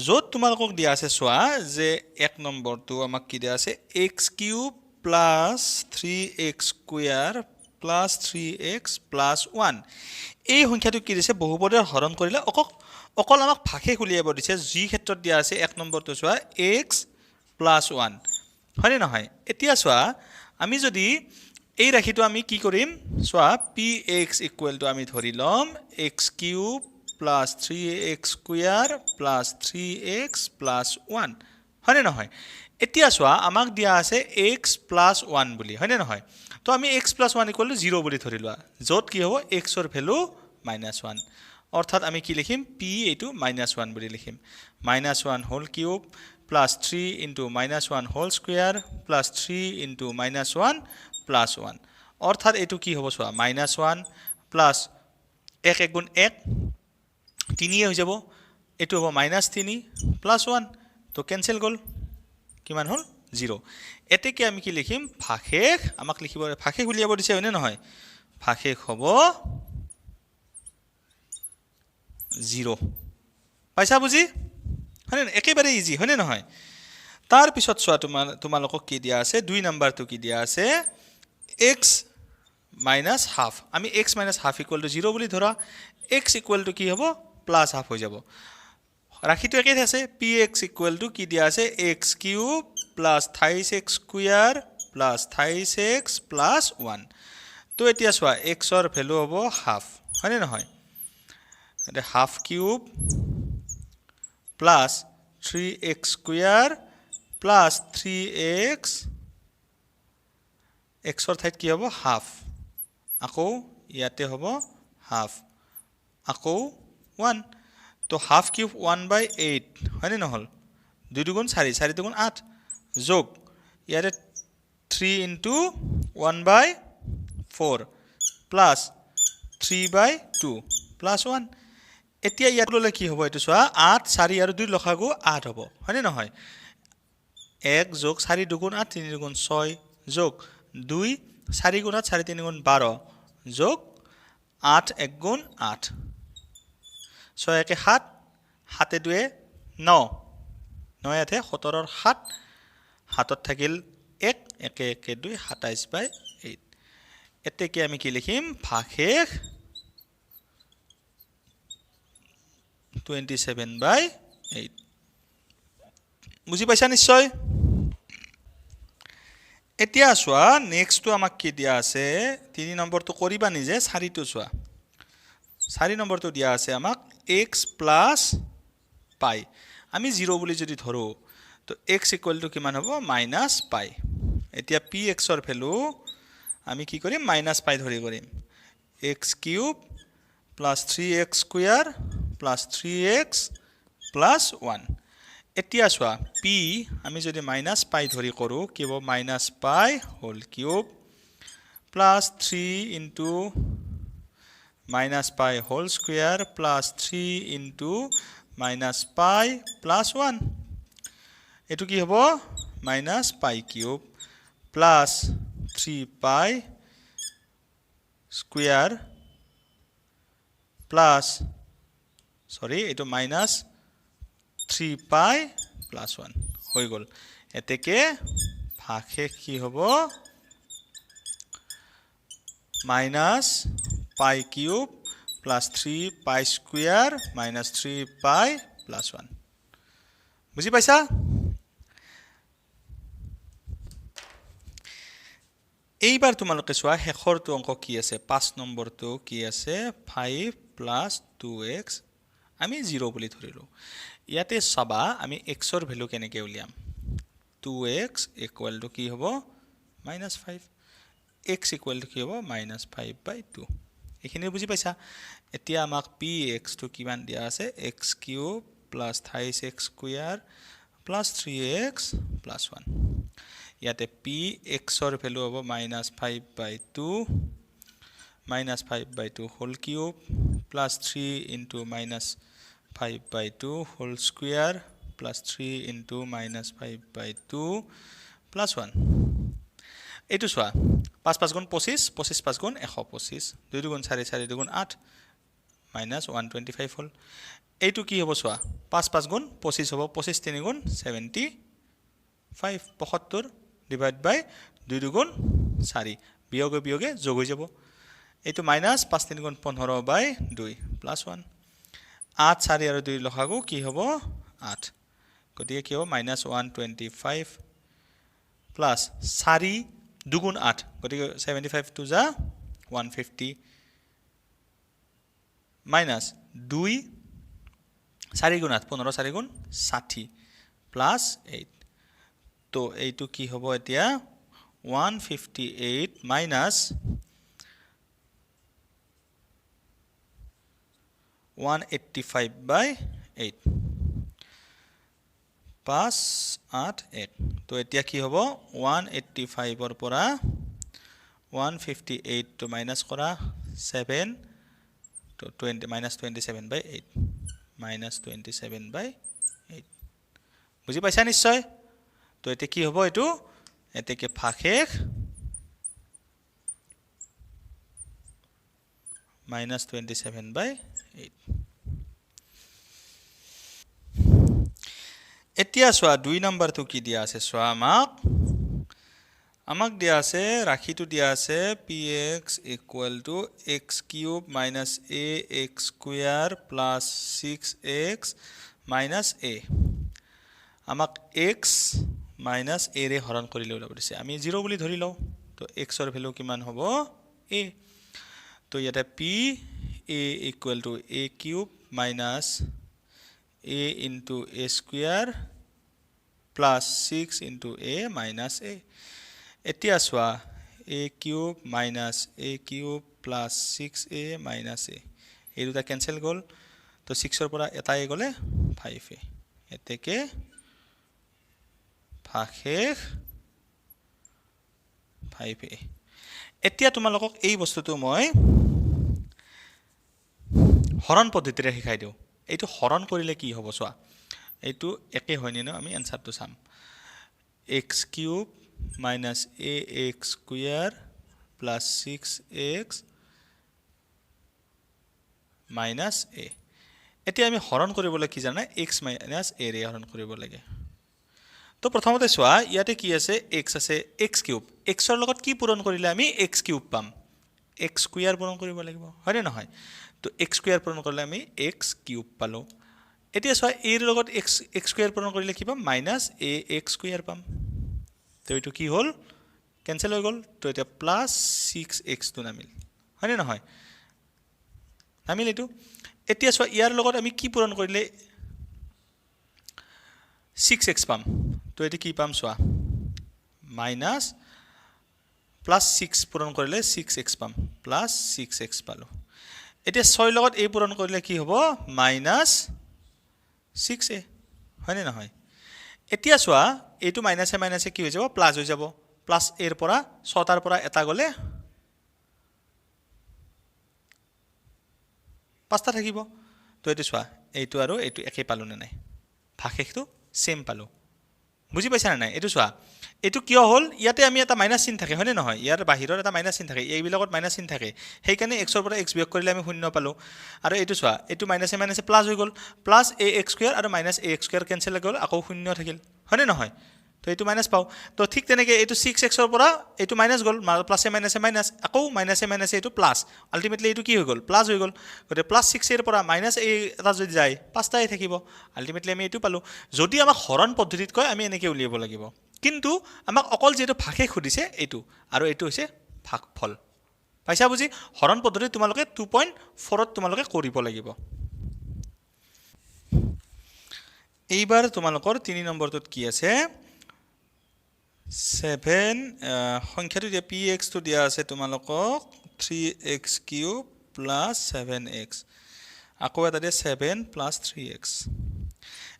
য'ত তোমালোকক দিয়া আছে চোৱা যে এক নম্বৰটো আমাক কি দিয়া আছে, x cube plus three x square plus three x plus one. এই সংখ্যাটো কি দিছে? বহুপদৰ হৰণ কৰিলে অকল আমাক ভাগশেষ উলিয়াব দিছে। যি ক্ষেত্ৰত দিয়া আছে এক নম্বৰটো চোৱা এক্স প্লাছ ওৱান, হয়নে নহয়? এতিয়া চোৱা আমি যদি এই ৰাশিটো আমি কি কৰিম চোৱা, পি এক্স ইকুৱেল টু আমি ধৰি ল'ম x cube plus three x square plus three x plus one, হয়নে নহয়? এতিয়া চোৱা আমাক দিয়া আছে এক্স প্লাছ ওৱান বুলি, হয়নে নহয়? তো আমি x plus one equal to zero' বুলি ধৰি লোৱা, য'ত কি হ'ব? এক্সৰ ভেলু মাইনাছ ওৱান। অৰ্থাৎ আমি কি লিখিম? পি এইটো মাইনাছ ওৱান বুলি লিখিম। Minus one whole cube plus three into minus one whole square plus three into minus one plus one. অৰ্থাৎ এইটো কি হ'ব চোৱা, মাইনাছ ওৱান প্লাছ এক এক গুণ এক তিনিয়ে হৈ যাব, এইটো হ'ব মাইনাছ তিনি প্লাছ ওৱান, তো কেঞ্চেল গ'ল, কিমান হ'ল? জিৰ'। এতেকে আমি কি লিখিম? ভাগশেষ আমাক লিখিব, ভাগশেষ উলিয়াব দিছে, হয়নে নহয়? ভাগশেষ হ'ব জিৰ'। পাইছা বুজি? হয়নে? একেবাৰে ইজি, হয়নে নহয়? তাৰপিছত চোৱা তোমালোকক কি দিয়া আছে, দুই নম্বৰটো কি দিয়া আছে, এক্স মাইনাছ হাফ। আমি x minus half equal to zero' বুলি ধৰা, এক্স ইকুৱেল টু কি হ'ব, প্লাছ হাফ হৈ যাব। ৰাশিটো একেই আছে, পি এক্স ইকুৱেল টু কি দিয়া আছে, x cube plus thrice x square plus thrice x plus one. তো এতিয়া চোৱা এক্সৰ ভেলু হ'ব হাফ, হয়নে নহয়? এতিয়া half cube plus three x square plus three x, এক্সৰ ঠাইত কি হ'ব হাফ, আকৌ ইয়াতে হ'ব হাফ, আকৌ ওৱান। তো half cube one by eight, হয়নে নহ'ল? দুই দুগুণ চাৰি, চাৰি দুগুণ আঠ, যোগ ইয়াতে three into one by four plus three by two plus one. এতিয়া ইয়াত ল'লে কি হ'ব, এইটো চোৱা, আঠ চাৰি আৰু দুই লসাগু আঠ হ'ব, হয়নে নহয়? এক যোগ চাৰি দুগুণ আঠ, তিনি দুগুণ ছয়, যোগ দুই চাৰি গুণ আঠ, চাৰি তিনি গুণ বাৰ, যোগ আঠ এক গুণ আঠ, ছয় একে সাত, সাতে দুয়ে ন, নয় আঠে সোতৰৰ সাত, হাতত থাকিল এক, একে একে দুই, সাতাইছ বাই এইট। এতেকে আমি কি লিখিম, ভাগশেষ 27/8। বুজি পাইছা নিশ্চয়? এতিয়া চোৱা নেক্সটটো আমাক কি দিয়া আছে, তিনি নম্বৰটো কৰিবা নিজে, চাৰিটো চোৱা। চাৰি নম্বৰটো দিয়া আছে আমাক এক্স প্লাছ পাই, আমি জিৰ' বুলি যদি ধৰোঁ তো এক্স ইকুৱেল টু কিমান হ'ব, মাইনাছ পাই। এতিয়া পি এক্সৰ ভেলু আমি কি কৰিম, মাইনাছ পাই ধৰি কৰিম, x cube plus three x square plus three x plus one. এতিয়া চোৱা পি আমি যদি মাইনাছ পাই ধৰি কৰোঁ কি হ'ব, minus pi whole cube plus three into minus pi whole square plus three into minus pi plus one. এইটো কি হ'ব, minus pi cube plus three pi square plus, sorry এইটো minus three pi plus one হৈ গ'ল। এতেকে ভাগশেষ কি হ'ব, minus pi cube plus three pi square minus three pi plus one. বুজি পাইছা? এইবাৰ তোমালোকে চোৱা শেষৰটো অংক কি আছে, পাঁচ নম্বৰটো কি আছে, ফাইভ প্লাছ টু এক্স, আমি জিৰ' বুলি ধৰিলোঁ। ইয়াতে চাবা আমি এক্সৰ ভেলু কেনেকৈ উলিয়াম, টু এক্স ইকুৱেল টু কি হ'ব, minus five, x equal to কি হ'ব, মাইনাছ ফাইভ বাই টু। এইখিনি বুজি পাইছা? এতিয়া আমাক পি এক্সটো কিমান দিয়া আছে, x cube plus thrice x square plus three x plus one. ইয়াতে পি এক্সৰ ভেলু হ'ব minus five by two, minus five by two whole cube plus three into minus five by two whole square plus three into minus five by two plus one. এইটো চোৱা, পাঁচ পাঁচ গুণ পঁচিছ, পঁচিছ পাঁচ গুণ এশ পঁচিছ, দুই দুগুণ চাৰি, চাৰি দুগুণ আঠ, মাইনাছ ওৱান টুৱেণ্টি ফাইভ হ'ল। এইটো কি হ'ব চোৱা, পাঁচ পাঁচ গুণ পঁচিছ হ'ব, পঁচিছ তিনি গুণ ছেভেণ্টি ফাইভ, পঁসত্তৰ ডিভাইড বাই দুই দুগুণ চাৰি, বিয়োগে বিয়োগে যোগ হৈ যাব। এইটো মাইনাছ পাঁচ তিনি গুণ পোন্ধৰ বাই দুই প্লাছ ওৱান, আঠ চাৰি আৰু দুই লসাগু কি হ'ব, আঠ, গতিকে কি হ'ব minus one twenty five plus চাৰি দুগুণ আঠ, গতিকে ছেভেণ্টি ফাইভ টু যা ওৱান ফিফটি, মাইনাছ দুই চাৰি গুণ আঠ, পোন্ধৰ চাৰি গুণ ষাঠি, প্লাছ এইট। তো এইটো কি হ'ব এতিয়া, one fifty eight minus one eighty five by eight, পাঁচ আঠ এক। তো এতিয়া কি হ'ব, ওৱান এইট্টি ফাইভৰ পৰা ওৱান ফিফটি এইটটো মাইনাছ কৰা, ছেভেন, তো twenty minus twenty seven by eight, minus twenty seven by eight. বুজি পাইছা নিশ্চয়? তো এতিয়া কি হ'ব এইটো, এতেকে ভাগশেষ minus twenty seven by eight. এতিয়া চোৱা দুই নম্বৰটো কি দিয়া আছে চোৱা, আমাক আমাক দিয়া আছে, ৰাশিটো দিয়া আছে P X equal to X cube minus A X square plus six X minus A. আমাক এক্স মাইনাছ এৰে হৰণ কৰিলে ওলাব দিছে। আমি জিৰ' বুলি ধৰি লওঁ। তো এক্সৰ ভেলু কিমান হ'ব? এ। তো ইয়াতে P A equal to A cube minus A into A square plus six into A minus A. এতিয়া চোৱা, A cube minus A cube plus six A minus A, এই দুটা কেঞ্চেল গ'ল। তো ছিক্সৰ পৰা এটা এ গ'লে ফাইভ এ। এতেকে ভাগশেষ ফাইভ এ। এতিয়া তোমালোকক এই বস্তুটো মই হৰণ পদ্ধতিৰে শিকাই দিওঁ। এইটো হৰণ কৰিলে কি হ'ব চোৱা, এইটো একে হয়নে ন, আমি এনচাৰটো চাম। X cube minus A X square plus six X minus A. এতিয়া আমি হৰণ কৰিবলৈ কি জানা, এক্স মাইনাছ এৰে হৰণ কৰিব লাগে। তো প্ৰথমতে চোৱা, ইয়াতে কি আছে? এক্স আছে, এক্স কিউব। এক্সৰ লগত কি পূৰণ কৰিলে আমি এক্স কিউব পাম? এক্স স্কুৱেৰ পূৰণ কৰিব লাগিব, হয়নে নহয়? তো এক্স স্কুৱেৰ পূৰণ কৰিলে আমি এক্স কিউব পালোঁ। এতিয়া চোৱা, এৰ লগত এক্স এক্স স্কুৱেৰ পূৰণ কৰিলে কি পাম? মাইনাছ এ এক্স স্কুৱেৰ পাম। তো এইটো কি হ'ল? কেঞ্চেল হৈ গ'ল। তো এতিয়া প্লাছ ছিক্স এক্সটো নামিল, হয়নে নহয়? নামিল এইটো। এতিয়া চোৱা, ইয়াৰ লগত আমি কি পূৰণ কৰিলে ছিক্স এক্স পাম? তো এইটো কি পাম চোৱা, মাইনাছ প্লাছ ছিক্স পূৰণ কৰিলে ছিক্স এক্স পাম, প্লাছ ছিক্স এক্স পালোঁ। এতিয়া ছয়ৰ লগত এই পূৰণ কৰিলে কি হ'ব? মাইনাছ ছিক্স এ, হয়নে নহয়? এতিয়া চোৱা, এইটো মাইনাছে মাইনাছে কি হৈ যাব? প্লাছ হৈ যাব। প্লাছ এৰ পৰা ছটাৰ পৰা এটা গ'লে পাঁচটা থাকিব। তো এইটো চোৱা, এইটো আৰু এইটো একেই পালোঁ নে নাই? ভাগশেষটো ছেম পালোঁ। বুজি পাইছা নে নাই? এইটো চোৱা, এইটো কিয় হ'ল? ইয়াতে আমি এটা মাইনাছ চিন থাকে, হয়নে নহয়? ইয়াৰ বাহিৰত এটা মাইনাছ চিন থাকে, এইবিলাকত মাইনাছ চিন থাকে, সেইকাৰণে এক্সৰ পৰা এক্স বিয়োগ কৰিলে আমি শূন্য পালোঁ। আৰু এইটো চোৱা, এইটো মাইনাছে মাইনাছে প্লাছ হৈ গ'ল, প্লাছ এ এক্স স্কুৱেৰ আৰু minus A X square cancel হৈ গ'ল, আকৌ শূন্য থাকিল, হয়নে নহয়? তো এইটো মাইনাছ পাওঁ। তো ঠিক তেনেকৈ এইটো ছিক্স এক্সৰ পৰা এইটো মাইনাছ গ'ল, প্লাছে মাইনাছে মাইনাছ, আকৌ মাইনাছে মাইনাছে এইটো প্লাছ, আল্টিমেটলি এইটো কি হৈ গ'ল? প্লাছ হৈ গ'ল। গতিকে প্লাছ ছিক্স এৰ পৰা মাইনাছ এই এটা যদি যায়, পাঁচটাই থাকিব। আল্টিমেটলি আমি এইটো পালোঁ। যদি আমাক হৰণ পদ্ধতিত কয়, আমি এনেকৈ উলিয়াব লাগিব। কিন্তু আমাক অকল যিহেতু ভাগশেষ সুধিছে, এইটো আৰু এইটো হৈছে ভাগফল। পাইছা বুজি? হৰণ পদ্ধতি তোমালোকে 2.4ত তোমালোকে কৰিব লাগিব। এইবাৰ তোমালোকৰ 3 নম্বৰটোত কি আছে? 7, সংখ্যাটো দিয়া পি এক্সটো দিয়া আছে তোমালোকক three X cube plus seven X, আকৌ এটা দিয়ে ছেভেন প্লাছ থ্ৰী এক্স।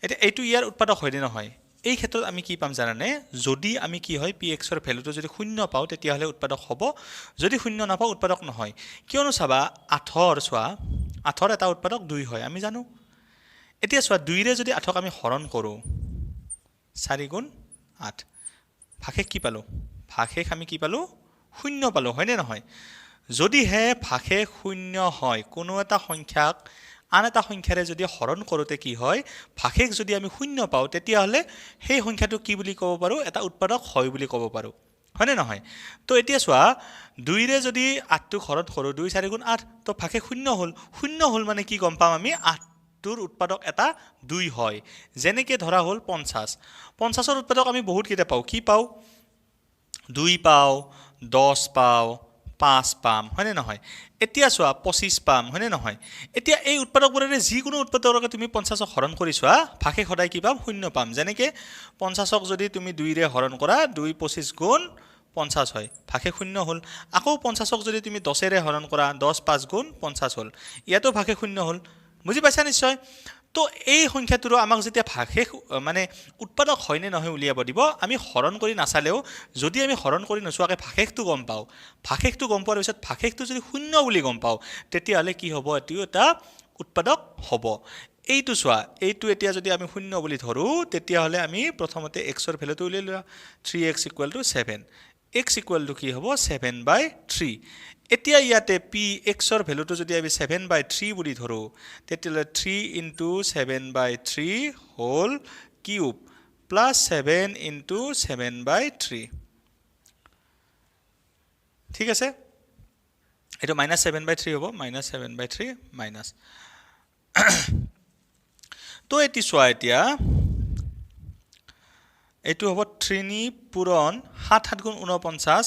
এতিয়া এইটো ইয়াৰ উৎপাদক হয়নে নহয়? এই ক্ষেত্ৰত আমি কি পাম জানানে? যদি আমি কি হয়, পি এক্সৰ ভেলুটো যদি শূন্য পাওঁ তেতিয়াহ'লে উৎপাদক হ'ব, যদি শূন্য নাপাওঁ উৎপাদক নহয়। কিয়নো চাবা, আঠৰ চোৱা, আঠৰ এটা উৎপাদক 2 হয়, আমি জানো। এতিয়া চোৱা, 2ৰে যদি আঠক আমি হৰণ কৰোঁ, 4 গুণ 8, ভাগশেষ কি পালোঁ? ভাগশেষ আমি কি পালোঁ? শূন্য পালোঁ, হয়নে নহয়? যদিহে ভাগশেষ শূন্য হয়, কোনো এটা সংখ্যাক আন এটা সংখ্যাৰে যদি হৰণ কৰোঁতে কি হয়, ভাগশেষ যদি আমি শূন্য পাওঁ, তেতিয়াহ'লে সেই সংখ্যাটো কি বুলি ক'ব পাৰোঁ? এটা উৎপাদক হয় বুলি ক'ব পাৰোঁ, হয়নে নহয়? তো এতিয়া চোৱা, 2ৰে যদি 8টোক হৰণ কৰোঁ, 2 4 গুণ 8, তো ভাগশেষ শূন্য হ'ল। শূন্য হ'ল মানে কি গম পাম আমি? 8টোৰ উৎপাদক এটা 2 হয়। যেনেকৈ ধৰা হ'ল 50, 50ৰ উৎপাদক আমি বহুতকেইটা পাওঁ। কি পাওঁ? 2 পাওঁ, 10 পাওঁ, 5 পাম, হয়নে নহয়? এতিয়া চোৱা, 25 পাম, হয়নে নহয়? এতিয়া এই উৎপাদকবোৰেৰে যিকোনো উৎপাদককে তুমি 50ক হৰণ কৰি চোৱা, ভাগশেষ সদায় কি পাম? শূন্য পাম। যেনেকৈ 50ক যদি তুমি 2ৰে হৰণ কৰা, 2 25 গুণ 50 হয়, ভাগশেষ শূন্য হ'ল। আকৌ 50ক যদি তুমি 10ৰে হৰণ কৰা, 10 5 গুণ 50 হ'ল, ইয়াতো ভাগশেষ শূন্য হ'ল। বুজি পাইছা নিশ্চয়? তো এই সংখ্যাটোৰো আমাক যেতিয়া ভাগশেষ মানে উৎপাদক হয়নে নহয় উলিয়াব দিব, আমি হৰণ কৰি নাচালেও যদি আমি হৰণ কৰি নোচোৱাকৈ ভাগশেষটো গম পাওঁ, ভাগশেষটো গম পোৱাৰ পিছত ভাগশেষটো যদি শূন্য বুলি গম পাওঁ, তেতিয়াহ'লে কি হ'ব? এইটো এটা উৎপাদক হ'ব। এইটো চোৱা, এইটো এতিয়া যদি আমি শূন্য বুলি ধৰোঁ, তেতিয়াহ'লে আমি প্ৰথমতে এক্সৰ ভেলুটো উলিয়াই লোৱা, three X equal to seven, X equal to কি হ'ব? 7/3। এতিয়া ইয়াতে পি এক্সৰ ভেলুটো যদি আমি 7/3 বুলি ধৰোঁ, তেতিয়াহ'লে 3 into 7/3 whole cube plus 7 into 7/3। ঠিক আছে, এইটো মাইনাছ ছেভেন বাই থ্ৰী হ'ব, মাইনাছ ছেভেন বাই থ্ৰী মাইনাছ। তো এটি চোৱা, এতিয়া এইটো হ'ব তিনি পূৰণ সাত সাত গুণ ঊনপঞ্চাছ,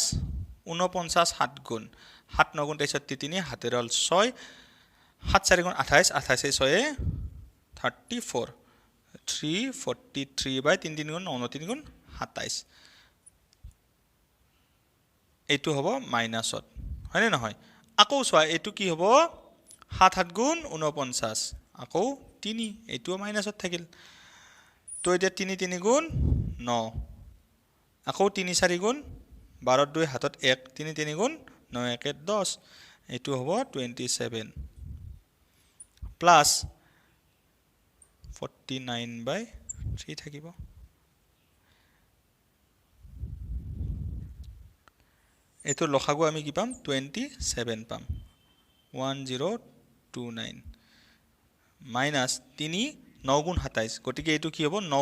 ঊনপঞ্চাছ সাত গুণ সাত ন গুণ তেষষ্ঠি তিনি হাতেৰ হ'ল ছয়, সাত চাৰি গুণ আঠাইছ, আঠাইছে ছয়ে thirty four, three forty three by তিনি তিনি গুণ ন, ন তিনি গুণ সাতাইছ। এইটো হ'ব মাইনাছত, হয়নে নহয়? আকৌ চোৱা এইটো কি হ'ব, সাত সাত গুণ ঊনপঞ্চাছ, আকৌ তিনি, এইটোও মাইনাছত থাকিল। তো এতিয়া তিনি তিনি গুণ ন, আকৌ তিনি চাৰি গুণ বাৰ দুই হাতত এক, তিনি তিনি গুণ ন একে দহ, এইটো হ'ব twenty seven plus forty nine by three থাকিব। এইটো লসাগু আমি কি পাম, টুৱেণ্টি ছেভেন পাম, one zero two nine minus তিনি ন গুণ সাতাইছ, গতিকে এইটো কি হ'ব, ন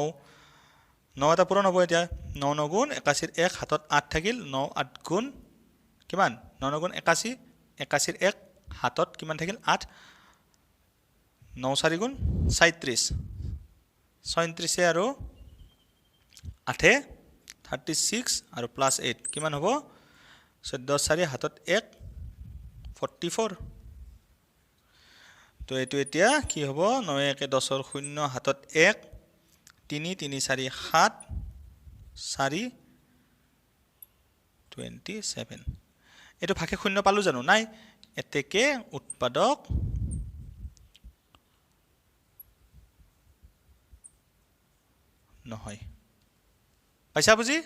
ন এটা পূৰণ হ'ব এতিয়া, ন ন গুণ একাশীৰ এক হাতত আঠ থাকিল, ন আঠ গুণ কিমান, ন ন গুণ একাশী, একাশীৰ এক হাতত কিমান থাকিল আঠ, ন চাৰি গুণ ছয়ত্ৰিছ, ছয়ত্ৰিছে আৰু আঠে থাৰ্টি ছিক্স আৰু প্লাছ এইট কিমান হ'ব, চৈধ্য চাৰি হাতত এক ফৰ্টি ফ'ৰ। তো এইটো এতিয়া কি হ'ব, ন একে দহৰ শূন্য হাতত এক, তিনি তিনি চাৰি সাত চাৰি টুৱেণ্টি ছেভেন। এইটো ভাগে শূন্য পালোঁ জানো, নাই, এতেকে উৎপাদক নহয়। পাইছা বুজি?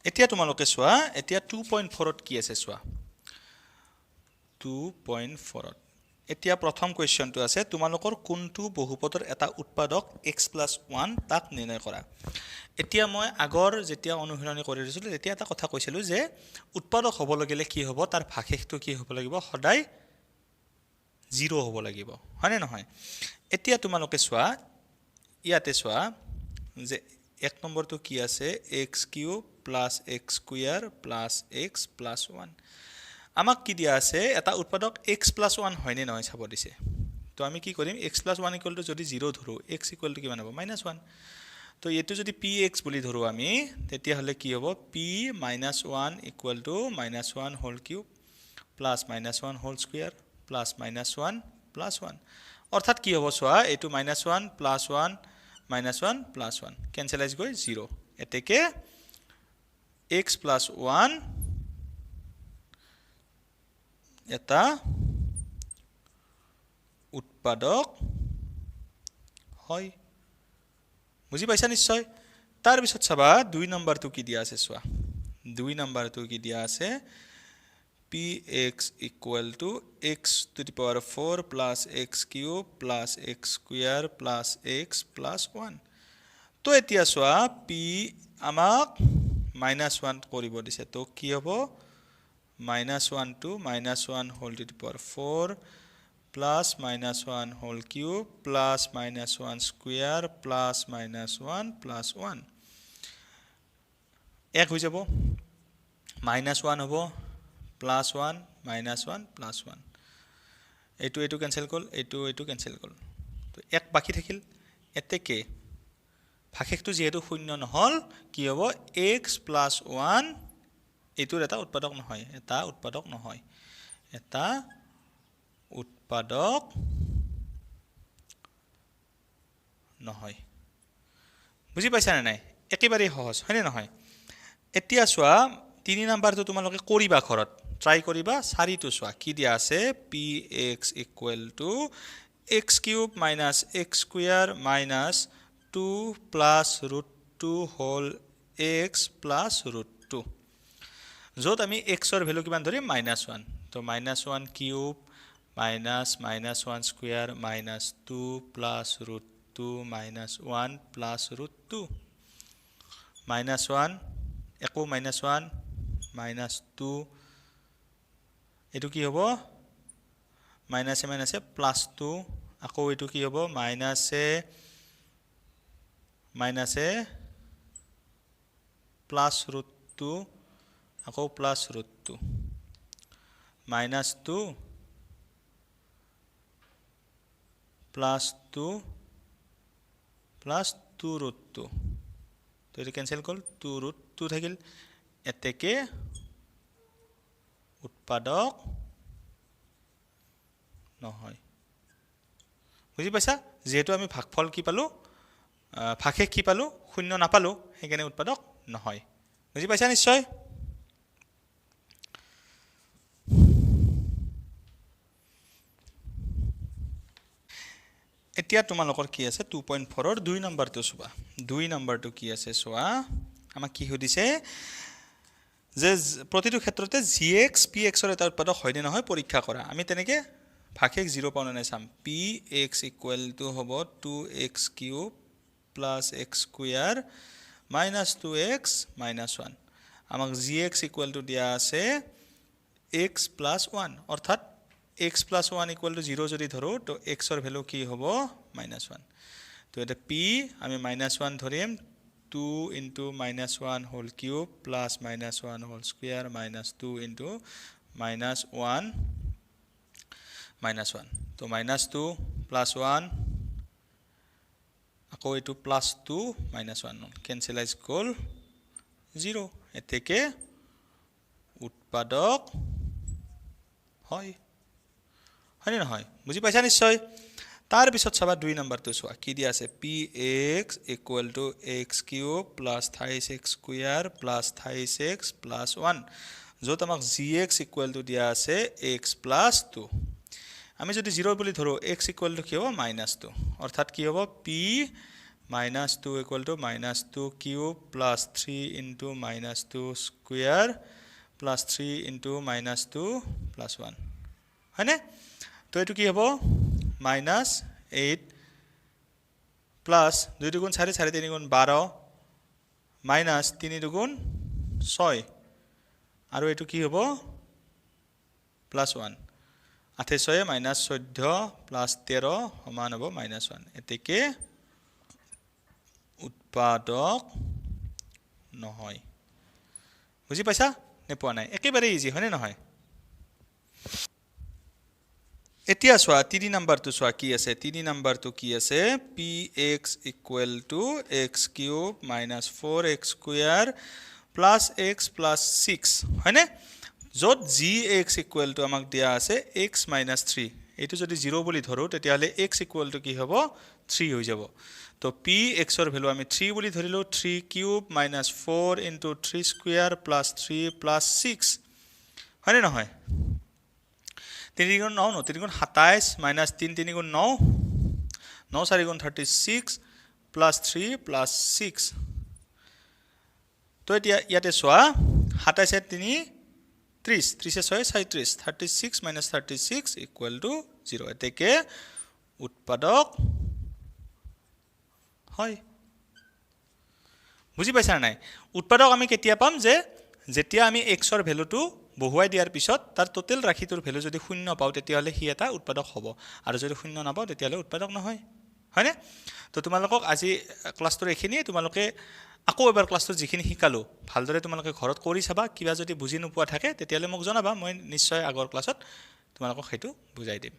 এতিয়া তোমালোকে চোৱা, এতিয়া টু পইণ্ট ফ'ৰত কি আছে চোৱা, টু পইণ্ট ফ'ৰত এতিয়া প্ৰথম কুৱেশ্যনটো আছে, তোমালোকৰ কোনটো বহুপদৰ এটা উৎপাদক এক্স প্লাছ ওৱান তাক নিৰ্ণয় কৰা। এতিয়া মই আগৰ যেতিয়া অনুশীলনী কৰি দিছিলোঁ তেতিয়া এটা কথা কৈছিলোঁ যে উৎপাদক হ'ব লাগিলে কি হ'ব, তাৰ ভাগশেষটো কি হ'ব লাগিব, সদায় জিৰ' হ'ব লাগিব, হয়নে নহয়? এতিয়া তোমালোকে চোৱা, ইয়াতে চোৱা যে এক নম্বৰটো কি আছে, x cube plus x square plus x plus one. আমাক কি দিয়া আছে, এটা উৎপাদক এক্স প্লাছ ওৱান হয়নে নহয় চাব দিছে। তো আমি কি কৰিম, x plus one equal to যদি জিৰ' ধৰোঁ, এক্স ইকুৱেল টু কিমান হ'ব, মাইনাছ ওৱান। তো এইটো যদি পি এক্স বুলি ধৰোঁ আমি, তেতিয়াহ'লে কি হ'ব, P minus one equal to minus one whole cube plus minus one whole square plus minus one plus one. অৰ্থাৎ কি হ'ব চোৱা, এইটো minus one plus one minus one plus one কেঞ্চেলাইজ গৈ জিৰ'। এতেকে এক্স প্লাছ ওৱান এটা উৎপাদক হয়। বুজি পাইছা নিশ্চয়? তাৰপিছত চাবা দুই নম্বৰটো কি দিয়া আছে চোৱা, দুই নম্বৰটো কি দিয়া আছে, P x equal to x to the power four plus x cube plus x square plus x plus one. তো এতিয়া চোৱা, পি আমাক মাইনাছ ওৱান কৰিব দিছে, তো কি হ'ব, minus one two minus one whole to the power four plus minus one whole cube plus minus one square plus minus one plus one. এক হৈ যাব, মাইনাছ ওৱান হ'ব, plus one minus one plus one, এইটো এইটো কেঞ্চেল গ'ল, এইটো এইটো কেঞ্চেল গ'ল, তো এক বাকী থাকিল। এতেকে ভাগশেষটো যিহেতু শূন্য নহ'ল, কি হ'ব, এক্স প্লাছ ওৱান এইটোৰ এটা উৎপাদক নহয়, এটা উৎপাদক নহয়, এটা উৎপাদক নহয়। বুজি পাইছানে নাই? একেবাৰেই সহজ হয়নে নহয়? এতিয়া চোৱা তিনি নাম্বাৰটো তোমালোকে কৰিবা ঘৰত, ট্ৰাই কৰিবা। চাৰিটো চোৱা কি দিয়া আছে, P x equal to x cube minus x square minus two plus root two whole x plus root two, য'ত আমি এক্সৰ ভেলু কিমান ধৰিম, মাইনাছ ওৱান। তো minus one cube minus minus one square minus two plus root two minus one plus root two, minus one একো মাইনাছ ওৱান মাইনাছ টু, এইটো কি হ'ব, মাইনাছে মাইনাছে প্লাছ টু, আকৌ এইটো কি হ'ব, মাইনাছে মাইনাছে প্লাছ ৰুট টু আকৌ plus root two minus two plus two plus two root two. তো এইটো কেঞ্চেল গ'ল, টু ৰুট টু থাকিল। এতেকে উৎপাদক নহয়। বুজি পাইছা? যিহেতু আমি ভাগফল কি পালোঁ, ভাগশেষ কি পালোঁ, শূন্য নাপালোঁ, সেইকাৰণে উৎপাদক নহয়। বুজি পাইছা নিশ্চয়? এতিয়া তোমালোকৰ কি আছে 2.4ৰ 2 নম্বৰটো চোৱা। 2 নম্বৰটো কি আছে চোৱা, আমাক কি সুধিছে যে প্ৰতিটো ক্ষেত্ৰতে জি এক্স পি এক্সৰ এটা উৎপাদক হয়নে নহয় পৰীক্ষা কৰা। আমি তেনেকৈ ভাগশেষ জিৰ' পাওঁ নে নাই চাম। পি এক্স ইকুৱেল টু হ'ব two x cube plus x square minus two x minus one. আমাক জি এক্স ইকুৱেল টু দিয়া আছে এক্স প্লাছ ওৱান, অৰ্থাৎ x plus one equal to zero' যদি ধৰোঁ তো এক্সৰ ভেলু কি হ'ব মাইনাছ ওৱান। তো এতিয়া পি আমি মাইনাছ ওৱান ধৰিম, two into minus one whole cube plus minus one whole square minus two into minus one minus one. তো মাইনাছ টু প্লাছ ওৱান আকৌ এইটো plus two minus one cancellise গ'ল জিৰ'। এতেকে উৎপাদক হয়, হয়নে নহয়? বুজি পাইছা নিশ্চয়? তাৰপিছত চাবা 2 নম্বৰটো চোৱা কি দিয়া আছে, p x equal to x cube plus thrice x square plus thrice x plus one, য'ত আমাক জি এক্স ইকুৱেল টু দিয়া আছে এক্স প্লাছ টু। আমি যদি জিৰ' বুলি ধৰোঁ এক্স ইকুৱেল টু কি হ'ব মাইনাছ টু, অৰ্থাৎ কি হ'ব p minus two equal to minus two cube plus three into minus two square plus three into minus two plus one, হয়নে? তো এইটো কি হ'ব মাইনাছ এইট প্লাছ দুই দুগুণ চাৰি, চাৰি তিনি গুণ বাৰ, মাইনাছ তিনি দুগুণ ছয়, আৰু এইটো কি হ'ব প্লাছ ওৱান। আঠে ছয়ে মাইনাছ চৈধ্য প্লাছ তেৰ সমান হ'ব মাইনাছ ওৱান। এতেকে উৎপাদক নহয়। বুজি পাইছা নে পোৱা নাই? একেবাৰে ইজি হয়নে নহয়? এতিয়া চোৱা 3 নম্বৰটো চোৱা কি আছে, 3 নম্বৰটো কি আছে, p x equal to x cube minus four x square plus x plus six, হয়নে? য'ত জি এক্স ইকুৱেল টু আমাক দিয়া আছে এক্স মাইনাছ থ্ৰী। এইটো যদি জিৰ' বুলি ধৰোঁ তেতিয়াহ'লে এক্স ইকুৱেল টু কি হ'ব থ্ৰী হৈ যাব। তো পি এক্সৰ ভেলু আমি থ্ৰী বুলি ধৰিলোঁ, three cube minus four into three square plus three plus six, হয়নে নহয়? তিনি গুণ ন, ন তিনি গুণ সাতাইছ মাইনাছ তিনি তিনি গুণ ন, ন চাৰি গুণ thirty six plus three plus six. তো এতিয়া ইয়াতে চোৱা সাতাইছে তিনি ত্ৰিছ, ত্ৰিছে ছয় ছয়ত্ৰিছ, thirty six minus thirty six equal to zero'. এতেকে উৎপাদক হয়। বুজি পাইছা নাই? উৎপাদক আমি কেতিয়া পাম যে যেতিয়া আমি এক্সৰ ভেলুটো বহুৱাই দিয়াৰ পিছত তাৰ টোটেল ৰাশিটোৰ ভেলু যদি শূন্য পাওঁ তেতিয়াহ'লে সি এটা উৎপাদক হ'ব, আৰু যদি শূন্য নাপাওঁ তেতিয়াহ'লে উৎপাদক নহয়, হয়নে? তো তোমালোকক আজি ক্লাছটোৰ এইখিনিয়ে। তোমালোকে আকৌ এবাৰ ক্লাছটোত যিখিনি শিকালোঁ ভালদৰে তোমালোকে ঘৰত কৰি চাবা। কিবা যদি বুজি নোপোৱা থাকে তেতিয়াহ'লে মোক জনাবা, মই নিশ্চয় আগৰ ক্লাছত তোমালোকক সেইটো বুজাই দিম।